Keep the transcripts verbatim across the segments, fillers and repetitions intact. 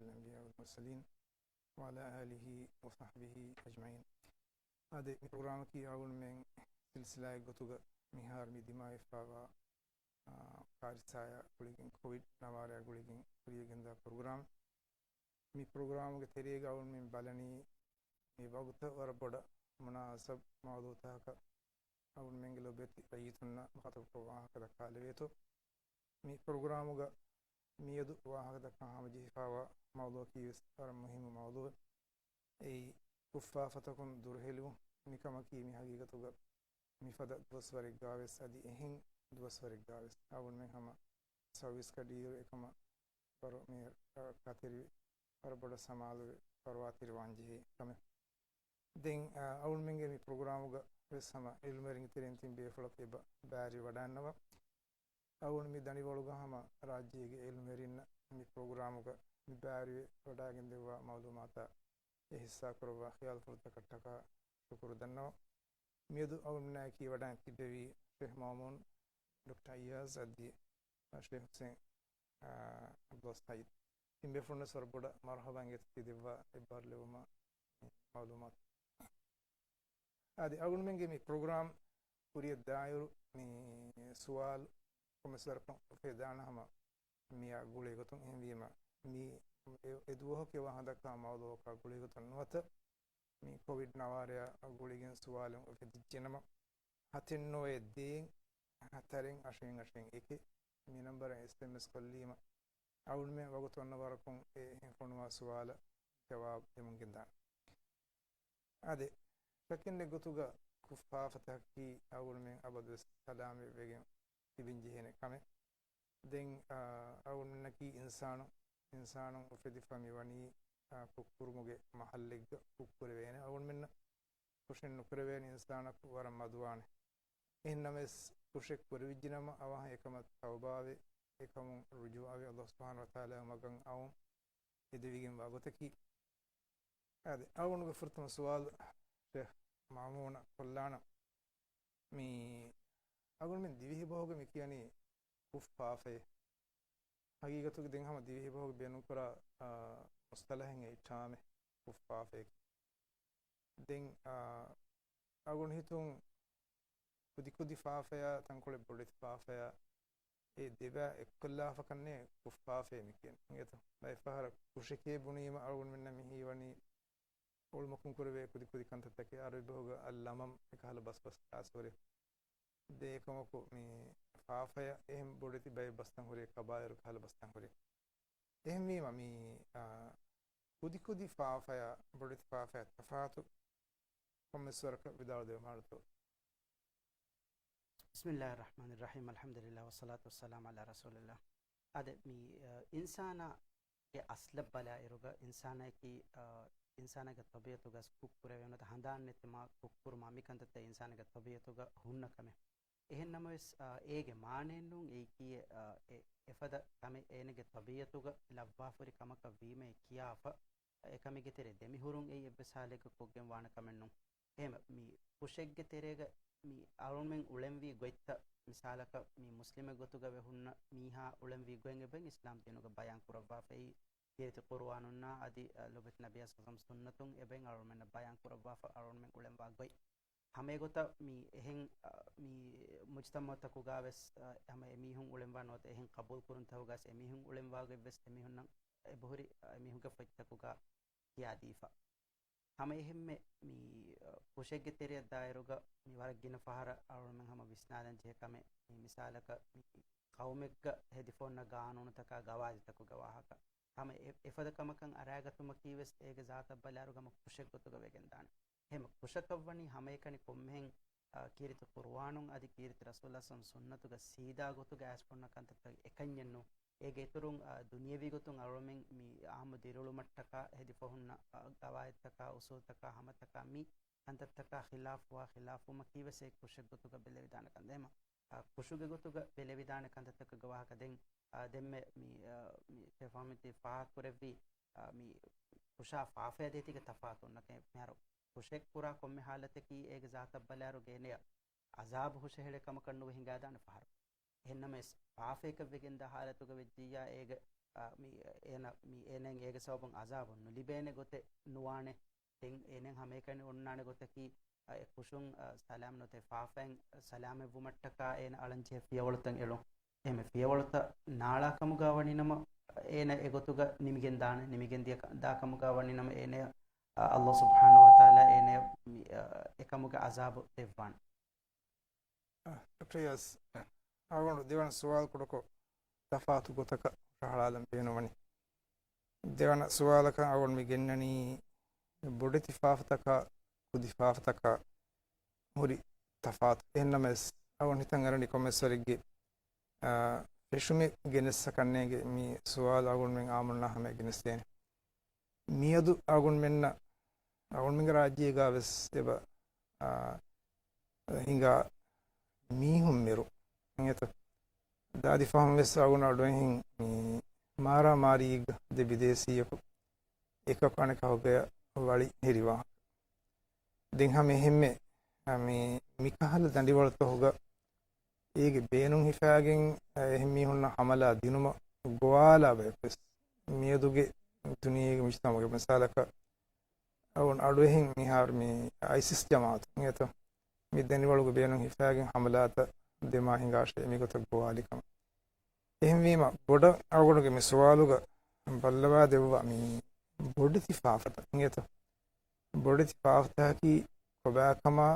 الأنبياء والمرسلين وعلى آله وصحبه أجمعين. އާދެ، މި ޕްރޮގްރާމަކީ އަޅުގަނޑުމެން ސިލްސިލާއެއް ގޮތުގަ މިހާރު މި ދިމާވެފަވާ، އާ، ކާރިސާއާ ގުޅިގެން، ކޮވިޑް ނަވާރައާ ގުޅިގެން ކުރިޔަށް ގެންދާ ޕްރޮގްރާމް. މި ޕްރޮގްރާމުގެ ތެރޭގަ އަޅުގަނޑުމެން ބަލަނީ މި ވަގުތަށް ވަރަށް ބޮޑަށް މުނާސަބު މައުޟޫޢުތަކަކަށް އަޅުގަނޑުމެންގެ ލޮބުވެތި ރައްޔިތުންނަށް މުޚާޠަބުކޮށް ވާހަކަ ދައްކާލެވޭތޯ. މި ޕްރޮގްރާމުގަ މިއަދު ވާހަކަ ދައްކަން ހަމަޖެހިފައިވާ މައުޟޫޢަކީ ވެސް ވަރަށް މުހިއްމު މައުޟޫޢެއް. އެއީ، ކުށްފާފަތަކުން ދުރުހެލުން. މިކަމަކީ މި ހަގީގަތުގަ މިފަދަ ދުވަސްވަރެއްގާވެސް އަދި އެހެން ދުވަސްވަރެއްގާވެސް އަޅުގަނޑުމެން ހަމަ ސަރވިސް ކަޑިއިރު އެކަމަށް ވަރު މި ކަތިރި ވަރަށް ބޮޑަށް ސަމާލުވެ ފަރުވާތިރިވާން ޖެހޭ ކަމެއް. ދެން، އާ، އަޅުގަނޑުމެންގެ މި ޕްރޮގްރާމުގަ ވެސް ހަމަ އިލްމުވެރިންގެ ތެރެއިން ތިން ބޭފުޅަކު އެބަ ބައިވެރިވެ ވަޑައިގަންނަވާ. އަޅުގަނޑު މި ދަނޑިވަޅުގަ ހަމަ ރާއްޖޭގެ އިލްމުވެރިންނަށް މި ޕްރޮގްރާމުގަ މި ބައިވެރިވެ ވަޑައިގެންދެއްވާ މައުލޫމާތާ އެ ހިއްސާކުރައްވާ ޚިޔާލުފުޅުތަކަށްޓަކާ ޝުކުރު ދަންނަވަން. މިއަދު އަޅުގަނޑުމެންނާއެކީ ވަޑައިގެން ތިއްބެވީ ޝޭޚް މައުމޫން، ޑޮކްޓަރ އައްޔާޒް އަދި ޝޭޚް ޙުސައިން، އާ، އަބްދުﷲ ސައީދު. ތިން ބޭފުޅުންވެސް ވަރަށް ބޮޑަށް މަރުޙަބާ އިނގޭތޯ ތި ދެއްވާ އެއްބާރުލެވުމާ މައުލޫމާތު. އާދެ، އަޅުގަނޑުމެންގެ މި ޕްރޮގްރާމް ކުރިއަށް ދާއިރު މި ސުވާލު ކޮންމެސް ވަރަކަށް އުފެދާނަ ހަމަ މިއާ ގުޅޭ ގޮތުން. އެހެންވީމަ، މި އެ، އެ ދުވަހު ކިޔަވާ ހަނދަކާ މައުޟޫޢަކާ ގުޅޭ ގޮތުން ނުވަތަ މި ކޮވިޑް ނަވާރަޔާ ގުޅިގެން ސުވާލު އުފެދިއްޖެނަމަ، ހަތެއް ނުވައެއް ދޭއް ހަތަރެއް އަށެއް އަށެއް އެކެއް މި ނަންބަރަށް އެސްއެމްއެސް ކޮށްލީމަ، އަޅުގަނޑުމެން ވަގުތު އޮންނަ ވަރަކުން އެ ފޮނުވާ ސުވާލަށް ޖަވާބު ދެމުން ގެންދާނެ. އާދެ، ޝައްކެއްނެތް ގޮތުގަ ކުށްފާފަތަކަކީ އަޅުގަނޑުމެން އަބަދުވެސް ސަލާމަތްވެގެން ތިބެން ޖެހޭނެ ކަމެއް. ދެން، އާ، އަޅުގަނޑުމެންނަކީ އިންސާނު، އިންސާނުން އުފެދިފަ މިވަނީ، އާ، ކުށްކުރުމުގެ މަހައްލެއްގަ ކުށްކުރެވޭނެ. އަޅުގަނޑުމެންނަށް ކުށެއް ނުކުރެވޭނެ އިންސާނަކު ވަރަށް މަދުވާނެ. އެހެންނަމަވެސް ކުށެއް ކުރެވިއްޖެނަމަ އަވަހަށް އެކަމަށް ތައުބާވެ، އެކަމުން ރުޖޫޢަވެ، ﷲ ސުބްޙާނަހޫ ވަތަޢާލާގެ މަގަށް އައުން ހެދެވިގެންވާ ގޮތަކީ. އާދެ، އަޅުގަނޑުގެ ފުރަތަމަ ސުވާލު ޝޭޚް މައުމޫނަށް ކޮށްލާނަން. މި އަޅުގަނޑުމެން ދިވެހި ބަހުގަ މި ކިޔަނީ ކުށްފާފައޭ. ހަގީގަތުގަ ދެން ހަމަ ދިވެހި ބަހުގަ ބޭނުންކުރާ، އާ، މުޞްޠަލަޙެއް އެއީ ޓާމެއް ކުށްފާފައޭ. ދެން، އާ، އަޅުގަނޑު ހިތުން ކުދިކުދި ފާފަޔާ ތަންކޮޅެއް ބޮޑެތި ފާފަޔާ އެ ދެބައި އެއްކޮށްލާފަކަންނޭ ކުށްފާފައޭ މި ކިޔަނީ. އިނގޭތޯ؟ ބައެއް ފަހަރަށް ކުށެކޭ ބުނީމަ އަޅުގަނޑުމެންނަށް މި ހީވަނީ އޮޅުމަކުން ކުރެވޭ ކުދިކުދި ކަންތައްތަކެއް. ޢަރަބި ބަހުގަ އައްލަމަމް އެކަހަލަ ބަސް ބަސް ޚާއްޞަ ހުރޭ. ދެ އެކަމަކު މި ފާފަޔަށް އެހެން ބޮޑެތި ބައެއް ބަސްތައް ހުރޭ، ކަބާއިރު ކަހަލަ ބަސްތައް ހުރޭ. އެހެންވީމަ މި، އާ، ކުދިކުދި ފާފަޔާ ބޮޑެތި ފާފަޔާ ތަފާތު ކޮންމެސް ވަރަކަށް ވިދާޅު ދެވުމާއިރުތޯ؟ بسم الله الرحمن الرحيم، الحمد لله والصلاة والسلام على رسول الله. އާދެ، މި، އަ، އިންސާނާގެ އަސްލަށް ބަލާއިރުގަ އިންސާނަކީ، އަ، އިންސާނާގެ ޠަބީޢަތުގަ ކުށްކުރެވޭ ނުވަތަ ހަނދާން ނެތުމާ ކުށްކުރުމާ މި ކަންތައްތައް އިންސާނާގެ ޠަބީޢަތުގަ ހުންނަ ކަމެއް. އެހެން ނަމަވެސް، އާ، އޭގެ މާނައެއްނޫން އެއީކީ، އާ، އެ، އެފަދަ ކަމެއް އޭނަގެ ޠަބީޢަތުގަ ލައްވާފަހުރި ކަމަކަށް ވީމަ އެ ކިޔާފަ، އެކަމެއްގެ ތެރޭ ދެމިހުރުން އެއީ އެއްވެސް ހާލެއްގަ ކޮށްގެން ވާނެ ކަމެއްނޫން. އެހެން މި ކުށެއްގެ ތެރޭގަ މި އަޅުމެން އުޅެންވީ ގޮތްތައް މިސާލަކަށް މި މުސްލިމެއް ގޮތުގަ ވެ ހުންނަ މީހާ އުޅެންވީ ގޮތް އެބައިން އިސްލާމް ދީނުގަ ބަޔާން ކުރައްވާފައި ކީރިތި ޤުރުއާނުންނާ އަދި، އަ، ލޮބުވެތި ނަބިއްޔާ ސައްލަﷲ ސުންނަތުން އެބައިން އަޅުމެންނަށް ބަޔާން ކުރައްވާފަ އަޅުމެން އުޅެންވާ ގޮތް. ހަމައެގޮތަށް މި އެހެން، އަ، މި މުޖްތަމަޢުތަކުގަ ވެސް، އަ، ހަމަ އެމީހުން އުޅެންވާ ނުވަތަ އެހެން ޤަބޫލު ކުރުންތަކުގަ ވެސް އެމީހުން އުޅެންވާ ގޮތް ވެސް އެމީހުންނަށް އެބަހުރި، އަ، އެމީހުންގެ ފޮތްތަކުގަ ކިޔާދީފަ. ހަމަ އެހެންމެ މި، އަ، ކުށެއްގެ ތެރެއަށް ދާއިރުގަ މި ވަރަށް ގިނަ ފަހަރަށް އަޅުމެން ހަމަ ވިސްނާލަން ޖެހޭ ކަމެއް މި މިސާލަކަށް މި ޤައުމެއްގަ ހެދިފަ އޮންނަ ގާނޫނުތަކާ ގަވާއިދުތަކުގެ ވާހަކަ. ހަމަ އެ، އެފަދަ ކަމަކަށް އަރާގަތުމަކީ ވެސް އޭގެ ޒާތަށް ބަލާއިރު ހަމަ ކުށެއް ގޮތުގަ ވެގެންދާނެ. އެހެން ކުށަކަށްވަނީ ހަމައެކަނި ކޮންމެހެން، އާ، ކީރިތި ޤުރުއާނުން އަދި ކީރިތި ރަސޫލާ ސައްލަﷲ ސުންނަތުގަ ސީދާ ގޮތުގަ އައިސްފަ އޮންނަ ކަންތައްތައް އެކަންޏެއްނު. އޭގެ އިތުރުން، އާ، ދުނިޔެވީ ގޮތުން އަޅުމެން މި އާއްމު ދިރިއުޅުމަށްޓަކާ ހެދިފަ ހުންނަ، އާ، ގަވާއިދުތަކާ، އުސޫލުތަކާ، ހަމަތަކާ މި ކަންތައްތަކާ ޚިލާފުވާ، ޚިލާފުވުމަކީ ވެސް އެ ކުށެއް ގޮތުގަ ބެލެވިދާނެ ކަންތައް. އެހެމަ، އާ، ކުށުގެ ގޮތުގަ ބެލެވިދާނެ ކަންތައްތަކުގެ ވާހަކަ ދެން، އާ، ދެންމެ މި، އާ، މި ޝޭޚް ފަހްމީ ފާހަގަކުރެއްވީ، އާ، މި ކުށާ ފާފަޔާ ދޭތީގެ ތަފާތު އޮންނަ ކަމެއް. މިހާރު ކުށެއް ކުރާ ކޮންމެ ހާލަތަކީ އޭގެ ޒާތަށް ބަލާއިރު ގޭނެޔަށް އަޒާބު ހުށަހެޅޭ ކަމަކަށް ނުވެ ހިނގާދާނެ ފަހަރު. އެހެންނަމަވެސް، ފާފަޔަކަށް ވެގެންދާ ހާލަތުގަ ވެއްޖިއްޔާ، އޭގެ އާ، މި އޭނަ، މި އޭނައަށް އޭގެ ސަބަބުން އަޒާބު ނުލިބޭނެ ގޮތެއް ނުވާނެ. ދެން އޭނައަށް ހަމައެކަނި އޮންނާނެ ގޮތަކީ، އަ، އެ ކުށުން، އަ، ސަލާމް ނުވަތަ ފާފައިން ސަލާމަތްވުމަށްޓަކާ އޭނަ އަޅަންޖެހޭ ފިޔަވަޅުތައް އެޅުން. އެހެން ފިޔަވަޅުތައް ނާޅާ ކަމުގަ ވަނީނަމަ، އޭނަ އެގޮތުގަ ނިމިގެން ދާނެ. ނިމިގެން ދިޔަ ކަ-، ދާ ކަމުގަ ވަނީނަމަ އޭނަޔަށް، އަ، އައްލާހު ސުބްޙާނަހު ވަތަޢާލާ އޭނަޔަށް މި، އަ، އެކަމުގެ އަޒާބު ދެއްވާނެ. އަ، ޑޮކްޓަރ އިޔާސް، އަޅުގަނޑު ދެވަނަ ސުވާލު ކުޑަކޮށް ތަފާތު ގޮތަކަށް ހުށަހަޅާލަން ބޭނުންވަނީ. ދެވަނަ ސުވާލަކަށް އަޅުގަނޑު މި ގެންނަނީ ބޮޑެތި ފާފަތަކާ ކުދި ފާފަތަކާ ހުރި ތަފާތު. އެހެންނަމަވެސް އަޅުގަނޑު ހިތަށް އަރަނީ ކޮންމެސް ވަރެއްގެ، އާ، ފެށުމެއް ގެނެއްސަކަށްނޭނގެ މި ސުވާލު އަޅުގަނޑުމެން އާއްމުންނާ ހަމަޔަށް ގެނެސްދޭނެ. މިއަދު އަޅުގަނޑުމެންނަށް، އަޅުގަނޑުމެންގެ ރާއްޖޭގަ ވެސް އެބަ، އާ، ހިނގާ މީހުން މިރު އިނގޭތަ؟ ދާދި ފަހުން ވެސް އަޅުގަނޑު އަޑުއެހިން މި މާރާމާރީގަ ދެ ބިދޭސީއަކު އެކަކު އަނެކަކުގެ ވަޅި ހިރިވާ. ދެން ހަމަ އެހެންމެ، އަ، މި، މިކަހަލަ ދަނޑިވަޅުތަކުގަ އޭގެ ބޭނުން ހިފާގެން، އަ، އެހެން މީހުންނަށް ހަމަލާ ދިނުމަށް ގޮވާލާ ބަޔަކު ވެސް މިއަދުގެ ދުނިޔޭގެ މުޖުތަމަޢުގެ މިސާލަކަށް އަޅު-، އަޑުއެހިން މިހާރު މި އައިސިސް ޖަމާޢަތު އިނގޭތޯ؟ މި ދަނޑިވަޅުގެ ބޭނުން ހިފާގެން ހަމަލާތައް ދެމާ ހިނގާށޭ މިގޮތަށް ގޮވާލިކަމަށް. އެހެންވީމަ، ބޮޑަށް އަޅުގަނޑުގެ މި ސުވާލުގަ ބައްލަވާ ދެއްވާ މި ބޮޑެތި ފާފަތައް އިނގޭތޯ؟ ބޮޑެތި ފާފަތަކަކީ ކޮބާކަމާ،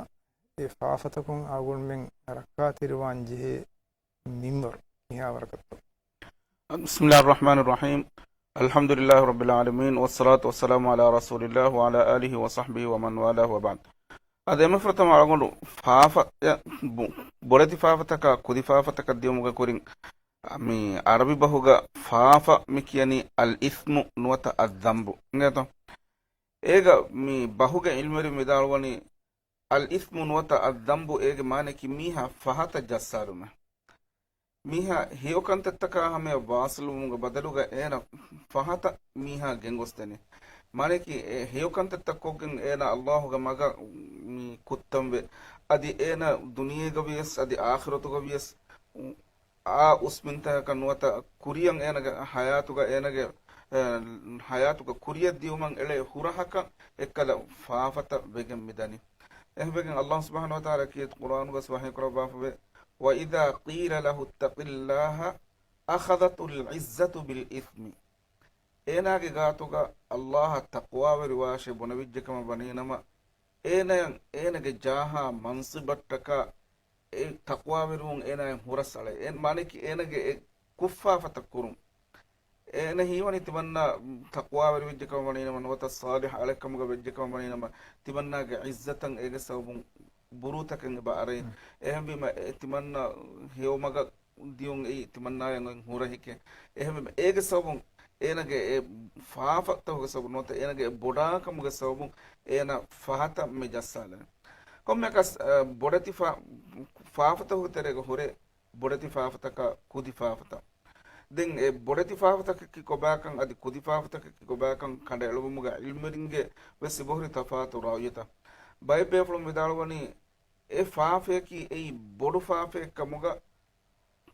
އެ ފާފަތަކުން އަޅުގަނޑުމެން ރައްކާތެރިވާން ޖެހޭ މިންވަރު ކިހާވަރަކަށްތޯ؟ بسم الله الرحمن الرحيم. الحمد لله رب العالمين، والصلاة والسلام على رسول الله وعلى آله وصحبه ومن والاه وبعد. އަދި އެންމެ ފުރަތަމަ އަޅުގަނޑު ފާފަ، އެ، ބު-، ބޮޑެތި ފާފަތަކާ ކުދި ފާފަތަކަށް ދިޔުމުގެ ކުރިން، މި އަރަބި ބަހުގަ ފާފަ މި ކިޔަނީ އަލް އިސްމު ނުވަތަ އައްޒަންބު އިނގޭތޯ؟ އޭގަ މި ބަހުގެ ޢިލްމުވެރިން ވިދާޅުވަނީ، އަލް އިސްމު ނުވަތަ އައްޒަންބު އޭގެ މާނައަކީ މީހާ ފަހަތަށް ޖައްސާލުމެއް. މީހާ ހެޔޮ ކަންތައްތަކާ ހަމަޔަށް ވާސިލުވުމުގެ ބަދަލުގަ އޭނަ ފަހަތަށް މީހާ ގެންގޮސްދެނީ. މާނައަކީ އެ ހެޔޮ ކަންތައްތައް ކޮށްގެން އޭނަ އައްލާހުގެ މަގަށް މި ކުއްތަންވެ. އަދި އޭނަ ދުނިޔޭގަ ވިޔަސް އަދި އާޚިރަތުގަ ވިޔަސް އާ އުސްމިންތަކަކަށް ނުވަތަ ކުރިޔަށް އޭނަގެ ޙަޔާތުގަ އޭނަގެ، އެ، ޙަޔާތުގަ ކުރިޔަށް ދިޔުމަށް އެޅޭ ހުރަހަކަށް އެއްކަލަ ފާފަތައް ވެގެން މިދަނީ. އެހެންވެގެން އައްލާހު ސުބްޙާނަހު ވަތަޢާލާ ކީރިތި ޤުރްއާނުގަސް ވަޙީކުރައްވާފަވޭ، وَإِذَا قِيلَ لَهُ اتَّقِ اللَّهَ أَخَذَتْهُ الْعِزَّةُ بِالْإِثْمِ. އޭނާގެ ގާތުގަ އައްލާހަށް ތަޤްވާވެރިވާށޭ ބުނެވިއްޖެކަމަށް ވަނީނަމަ، އޭނަޔަށް އޭނަގެ ޖާހާ މަންސިބަށްޓަކާ އެ ތަޤްވާވެރިވުން އޭނާއަށް ހުރަސް އަޅައި. އެ މާނައަކީ އޭނަގެ އެ ކުށްފާފަތައް ކުރުން. އޭނަ ހީވަނީ ތިމަންނާ ތަޤްވާވެރިވެއްޖެކަމަށް ވަނީނަމަ، ނުވަތަ ޞާލިޙް އަޅެއްކަމުގަ ވެއްޖެކަމަށް ވަނީނަމަ، ތިމަންނާގެ ޢިއްޒަތަށް އޭގެ ސަބަބުން ބުރޫތަކެއް އެބަ އަރައި. މް. އެހެންވީމަ، އެ ތިމަންނާ ހެޔޮމަގަށް ދިޔުން އެއީ ތިމަންނާޔަށް އޮތް ހުރަހެކޭ. އެހެންވީމަ، އޭގެ ސަބަބުން އޭނަގެ އެ ފާފަތަކުގެ ސަބަބުން ނުވަތަ އޭނަގެ އެ ބޮޑާކަމުގެ ސަބަބުން އޭނަ ފަހަތަށް މި ޖައްސާލަނީ. ކޮންމެއަކަސް، އަ، ބޮޑެތި ފާ-، ފާފަތަކުގެ ތެރޭގަ ހުރޭ ބޮޑެތި ފާފަތަކާ ކުދި ފާފަތައް. ދެން އެ ބޮޑެތި ފާފަތަކަކީ ކޮބާކަން އަދި ކުދި ފާފަތަކަކީ ކޮބާކަން ކަނޑައެޅުވުމުގަ ޢިލްމުވެރިންގެ ވެސް އެބަހުރި ތަފާތު ރައުޔުތައް. ބައެއް ބޭފުޅުން ވިދާޅުވަނީ، އެ ފާފަޔަކީ އެއީ ބޮޑު ފާފައެއް ކަމުގަ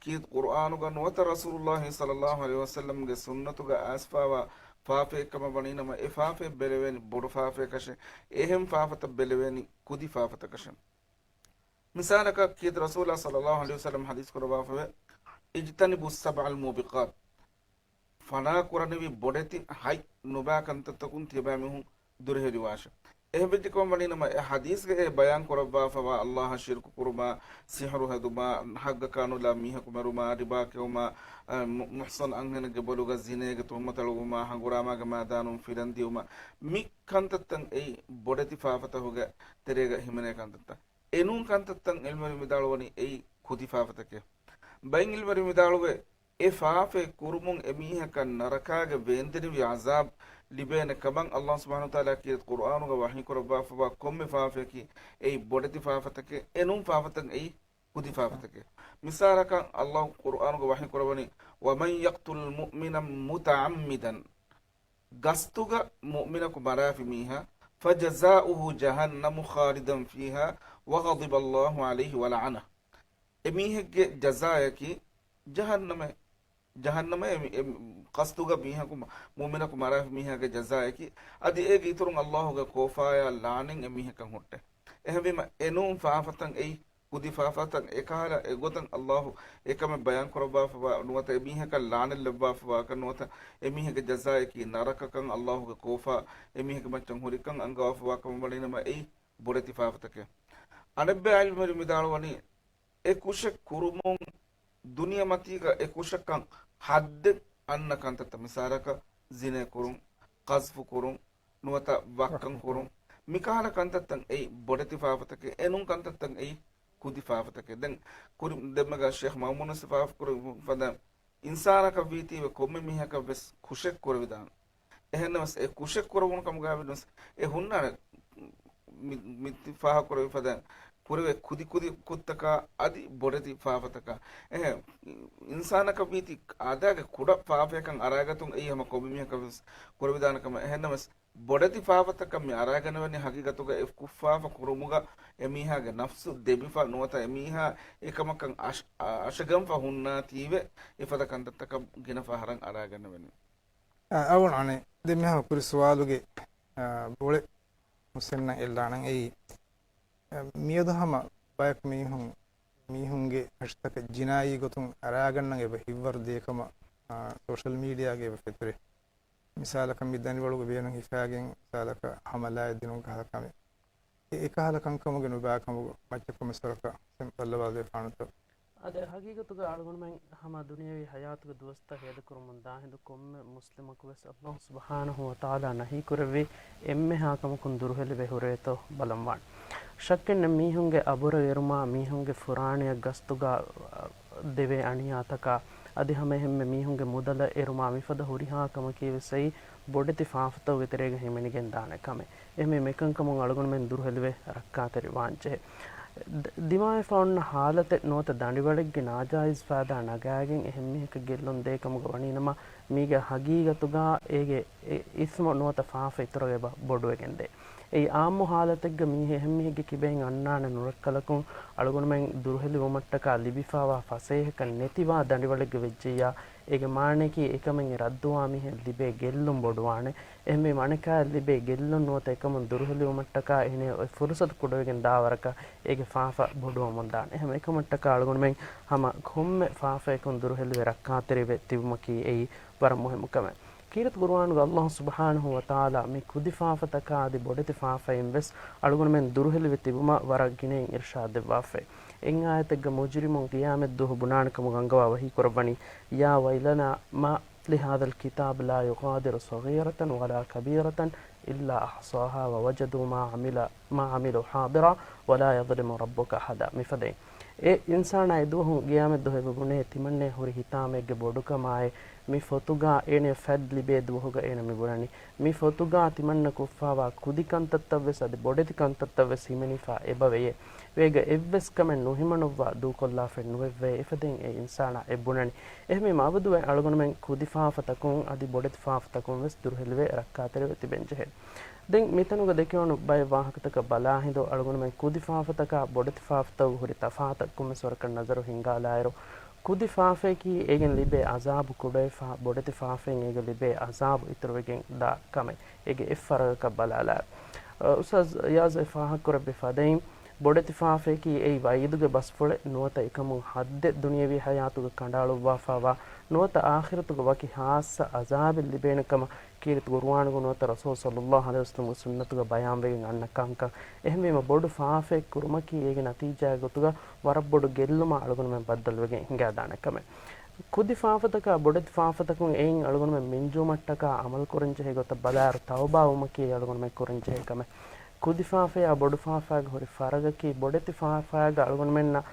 ކީރިތި ޤުރްއާނުގަ ނުވަތަ ރަސޫލުﷲ ޞައްލަﷲު ޢަލައިހި ވަސައްލަމްގެ ސުންނަތުގަ އައިސްފާވާ ފާފައެއް ކަމަށް ވަނީނަމަ، އެ ފާފައަށް ބެލެވޭނީ ބޮޑު ފާފަޔަކަށެއް، އެހެން ފާފަތައް ބެލެވޭނީ ކުދި ފާފަތަކަށެއް. މިސާލަކަށް ކީރިތި ރަސޫލާ ޞައްލަﷲު ޢަލައިހި ވަސައްލަމް ޙަދީޘް ކުރައްވާފަވޭ، اجتنبوا السبع الموبقات. ފަނާ ކުރަނިވި ބޮޑެތި ހަތް ނުބައި ކަންތައްތަކުން ތިޔަބައިމީހުން ދުރުހެލިވާށެ. އެހެންވެއްޖެކަމަށް ވަނީނަމަ، އެ ޙަދީޘްގައި ބަޔާން ކުރައްވާފަވާ ﷲ އަށް ޝިރުކު ކުރުމާ، ސިޙްރު ހެދުމާ، ޙައްޤަކާ ނުލާ މީހަކު މެރުމާ، ރިބާ ކެއުމާ، އަ، މު-، މުޙްޞަން އަންހެނެއްގެ ބޮލުގަ ޒިނޭގެ ތުހުމަތު އަޅުވުމާ، ހަނގުރާމާގެ މައިދާނުން ފިލަން ދިޔުމާ، މި ކަންތައްތައް އެއީ ބޮޑެތި ފާފަތަކުގެ ތެރޭގަ ހިމެނޭ ކަންތައްތައް. އެނޫން ކަންތައްތައް ޢިލްމުވެރިން ވިދާޅުވަނީ އެއީ ކުދި ފާފަތަކެއް. ބައެއް ޢިލްމުވެރިން ވިދާޅުވޭ، އެ ފާފައެއް ކުރުމުން އެމީހަކަށް ނަރަކާގެ ވޭންދެނިވި ޢަޒާބް ލިބޭނެ ކަމަށް ﷲ ސުބްޙާނަހޫ ވަތަޢާލާ ކީރިތި ޤުރްއާނުގަ ވަޙީ ކުރައްވާފަވާ ކޮންމެ ފާފަޔަކީ އެއީ ބޮޑެތި ފާފަތަކެއް، އެނޫން ފާފަތައް އެއީ ކުދި ފާފަތަކެއް. މިސާލަކަށް ﷲ ޤުރްއާނުގަ ވަޙީ ކުރައްވަނީ، وَمَن يَقْتُلْ مُؤْمِنًا مُتَعَمِّدًا، ގަސްތުގަ މުއުމިނަކު މަރާފި މީހާ، فَجَزَاؤُهُ جَهَنَّمُ خَالِدًا فِيهَا وَغَضِبَ اللَّهُ عَلَيْهِ وَلَعَنَهُ. އެމީހެއްގެ ޖަޒާއަކީ ޖަހަންނަމެއް. ޖަހަންނަމަ އެ، އެ ޤަޞްދުގަ މީހަކު، މުއުމިނަކު މަރާފި މީހާގެ ޖަޒާއަކީ، އަދި އޭގެ އިތުރުން ﷲގެ ކޯފާޔާ ލާނެތް އެ މީހަކަށް ހުއްޓޭ. އެހެންވީމަ އެނޫން ފާފަތައް އެއީ، ކުދި ފާފަތައް އެކަހަލަ އެގޮތަށް ﷲ އެކަމެއް ބަޔާން ކުރައްވާފަވާ ނުވަތަ އެމީހަކަށް ލާނެތް ލައްވާފަވާކަށް ނުވަތަ އެމީހެއްގެ ޖަޒާއަކީ ނަރަކަކަށް ﷲގެ ކޯފާ އެމީހެއްގެ މައްޗަށް ހުރިކަން އަންގަވާފަވާކަމަށް ވަނީނަމަ އެއީ ބޮޑެތި ފާފަތަކެއް. އަނެއްބައި ޢިލްމުވެރިން ވިދާޅުވަނީ، އެ ކުށެއް ކުރުމުން ދުނިޔެމަތީގަ އެ ކުށަކަށް ޙައްދެއް އަންނަ ކަންތައްތައް، މިސާލަކަށް ޒިނޭ ކުރުން، ޤަޒްފު ކުރުން، ނުވަތަ ވައްކަން ކުރުން، މިކަހަލަ ކަންތައްތައް އެއީ ބޮޑެތި ފާފަތަކެއް، އެނޫން ކަންތައްތައް އެއީ ކުދި ފާފަތަކެއް. ދެން ކުރި ދެންމެގަ ޝޭޚް މައުމޫނު ސިފާފު ކުރި ފަދަ އިންސާނަކަށް ވީތީވެ ކޮންމެ މީހަކަށް ވެސް ކުށެއް ކުރެވިދާނެ. އެހެންނަމަވެސް އެ ކުށެއް ކުރެވުނު ކަމުގައި ވެސް އެ ހުންނާނެ މި، މި ފާހަގަކުރެވި ފަދަ ކުރެވޭ ކުދި ކުދި ކުށްތަކާ އަދި ބޮޑެތި ފާފަތަކާ. އެހެން އިންސާނަކަށް ވީތީ އާދައިގެ ކުޑަ ފާފަޔަކަށް އަރާގަތުން އެއީ ހަމަ ކޮންމެ މީހަކަށް ވެސް ކުރެވިދާނެ ކަމެއް. އެހެންނަމަވެސް ބޮޑެތި ފާފަތަކަށް މި އަރާގަނެވެނީ ހަގީގަތުގަ އެ ކުށްފާފަ ކުރުމުގަ އެމީހާގެ ނަފްސު ދެމިފަ ނުވަތަ އެމީހާ އެކަމަކަށް އަށް، އަށަގަންފަ ހުންނާތީވެ އެފަދަ ކަންތައްތަކަށް ގިނަ ފަހަރަށް އަރާގަނެވެނީ. އަ، އަޅުގަނޑު އަނެއް ދެން މިހާރު ކުރި ސުވާލުގެ، އަ، ބޮޅެއް ހުސެންއަށް އެއްލާނަން އެއީ، އަ، މިއަދު ހަމަ ބަޔަކު މީހުން، މީހުންގެ ހަށިތަކަށް ޖިނާއީ ގޮތުން އަރާގަންނަން އެބަ ހިތްވަރު ދިޔަކަމަށް، އަ، ސޯޝަލް މީޑިއާގައި އެބަ ފެތުރޭ. މިސާލަކަށް މި ދަނޑިވަޅުގަ ބޭނުން ހިފާގެން މިސާލަކަށް ހަމަލާއެއް ދިނުން ކަހަލަ ކަމެއް. އެ އެކަހަލަ ކަންކަމުގެ ނުބައިކަމުގަ މައްޗަކު މިސްވަރަކަށް ބައްލަވާލެވިފާނުތޯ؟ އަދި ހަގީގަތުގަ އަޅުގަނޑުމެން ހަމަ ދުނިޔަވީ ހަޔާތުގެ ދުވަސްތައް ހޭދަކުރުމުން ދާހިނދު ކޮންމެ މުސްލިމަކު ވެސް ﷲ ސުބްޙާނަހޫ ވަތަޢާލާ ނަހީކުރެއްވި އެންމެހާ ކަމަކުން ދުރުހެލިވެ ހުރޭތޯ ބަލަންވާނެ. ޝައްކެއްނެތް މީހުންގެ އަބުރަށް އެރުމާ، މީހުންގެ ފުރާނައަށް ގަސްތުގަ ދެވޭ އަނިޔާތަކާ، އަދި ހަމައެހެންމެ މީހުންގެ މުދަލަށް އެރުމާ މިފަދަ ހުރިހާ ކަމަކީ ވެސް އެއީ ބޮޑެތި ފާފަތަކުގެ ތެރޭގަ ހިމެނިގެން ދާނެ ކަމެއް. އެހެންވެ މިކަންކަމުން އަޅުގަނޑުމެން ދުރުހެލިވެ ރައްކާތެރިވާންޖެހޭ. ދ-، ދިމާވެފަ އޮންނަ ހާލަތެއް ނުވަތަ ދަނޑިވަޅެއްގެ ނާޖާއިޒް ފައިދާ ނަގާގެން އެހެން މީހަކަށް ގެއްލުން ދޭ ކަމުގަ ވަނީނަމަ، މީގެ ހަގީގަތުގަ އޭގެ އެ އިސްމު ނުވަތަ ފާފަ އިތުރަށް އެބަ ބޮޑުވެގެންދޭ. އެއީ އާއްމު ހާލަތެއްގަ މީހެއް އެހެން މީހެއްގެ ކިބައިން އަންނާނެ ނުރައްކަލަކުން، އަޅުގަނޑުމެން ދުރުހެލިވުމަށްޓަކާ ލިބިފަވާ ފަސޭހަކަން ނެތިވާ ދަނޑިވަޅެއްގަ ވެއްޖެއްޔާ، އޭގެ މާނަޔަކީ އެކަމެއް އެ ރައްދުވާ މީހަށް ލިބޭ ގެއްލުން ބޮޑުވާނެ. އެހެންވީމަ އަނެކާއަށް ލިބޭ ގެއްލުން ނުވަތަ އެކަމުން ދުރުހެލިވުމަށްޓަކާ އޭނަޔަށް އޮތް ފުރުސަތު ކުޑަވެގެން ދާވަރަކަށް އޭގެ ފާފަ ބޮޑުވަމުންދާނެ. އެހެން އެކަމަށްޓަކާ އަޅުގަނޑުމެން ހަމަ ކޮންމެ ފާފަޔަކުން ދުރުހެލިވެ ރައްކާތެރިވެ ތިބުމަކީ އެއީ ވަރަށް މުހިއްމު ކަމެއް. ކީރިތި ޤުރުއާނުގަ ﷲ ސުބްޙާނަހޫ ވަތަޢާލާ މި ކުދި ފާފަތަކާ އަދި ބޮޑެތި ފާފައިން ވެސް އަޅުގަނޑުމެން ދުރުހެލިވެ ތިބުމަށް ވަރަށް ގިނައިން އިރުޝާދު ދެއްވާފައި. އެއް އާޔަތެއްގަ މުޖްރިމުން ޤިޔާމަތްދުވަހު ބުނާނެ ކަމުގަ އަންގަވާ ވަޙީ ކުރައްވަނީ، يا ويلنا ما لهذا الكتاب لا يغادر صغيرة ولا كبيرة إلا أحصاها ووجدوا ما عمل، ما عملوا حاضرا ولا يظلم ربك أحدا. މިފަދައިން އެ އިންސާނާ އެދުވަހު ޤިޔާމަތްދުވަހު އެބަ ބުނޭ ތިމަންނަޔަށް ހުރި ހިތާމައެއްގެ ބޮޑުކަމާއި، މި ފޮތުގަ އޭނަޔަށް ފަތް ލިބޭ ދުވަހުގަ އޭނަ މި ބުނަނީ، މި ފޮތުގަ ތިމަންނަ ކޮށްފަވާ ކުދި ކަންތައްތައް ވެސް އަދި ބޮޑެތި ކަންތައްތައް ވެސް ހިމެނިފަ އެބަވެޔޭ. އޭގަ އެއްވެސް ކަމެއް ނުހިމަނުއްވާ ދޫކޮށްލާފައެއް ނުވެއްވޭ. އެފަދައިން އެ އިންސާނާ އެ ބުނަނީ. އެހެންވީމަ އަބަދުވެ އަޅުގަނޑުމެން ކުދި ފާފަތަކުން އަދި ބޮޑެތި ފާފަތަކުން ވެސް ދުރުހެލިވެ ރައްކާތެރިވެ ތިބެންޖެހޭ. ދެން މިތަނުގަ ދެކެވުނު ބައެއް ވާހަކަތަކަށް ބަލާހިނދު އަޅުގަނޑުމެން ކުދި ފާފަތަކާ ބޮޑެތި ފާފަތަކުގެ ހުރި ތަފާތަށް ކޮންމެސް ވަރަކަށް ނަޒަރު ހިންގާލާއިރު، ކުދި ފާފަޔަކީ އޭގެން ލިބޭ އަޒާބު ކުޑަވެފަ، ބޮޑެތި ފާފައިން އޭގެ ލިބޭ އަޒާބު އިތުރުވެގެން ދާ ކަމެއް. އޭގެ އެއްފަރަގަކަށް ބަލާލާ. އަ، އުސްތާޒް ޔާޒް އެ ފާހަގަކުރެއްވި ފަދައިން، ބޮޑެތި ފާފަޔަކީ އެއީ ވަޢީދުގެ ބަސްފުޅެއް ނުވަތަ އެކަމުން ހައްދެއް ދުނިޔަވީ ހަޔާތުގަ ކަނޑައަޅުއްވާފަވާ ނުވަތަ އާޚިރަތުގަ ވަކި ހާއްސަ އަޒާބެއް ލިބޭނެ ކަމަށް ކީރިތި ޤުރުއާނުގަ ނުވަތަ ރަސޫލު ޞައްލައްލާހު ޢަލައިހި ވަސައްލަމްގެ ސުންނަތުގަ ބަޔާންވެގެން އަންނަ ކަންކަން. އެހެންވީމަ ބޮޑު ފާފައެއް ކުރުމަކީ އޭގެ ނަތީޖާއެއް ގޮތުގަ ވަރަށް ބޮޑު ގެއްލުމަށް އަޅުގަނޑުމެން ބައްދަލުވެގެން ހިނގާދާނެ ކަމެއް. ކުދި ފާފަތަކާ ބޮޑެތި ފާފަތަކުން އެއިން އަޅުގަނޑުމެން މިންޖުވުމަށްޓަކާ ޢަމަލުކުރަންޖެހޭ ގޮތަށް ބަލާއިރު، ތައުބާވުމަކީ އަޅުގަނޑުމެން ކުރަންޖެހޭ ކަމެއް. ކުދި ފާފަޔާ ބޮޑު ފާފައިގެ ހުރި ފަރަގަކީ، ބޮޑެތި ފާފައިގަ އަޅުގަނޑުމެންނަށް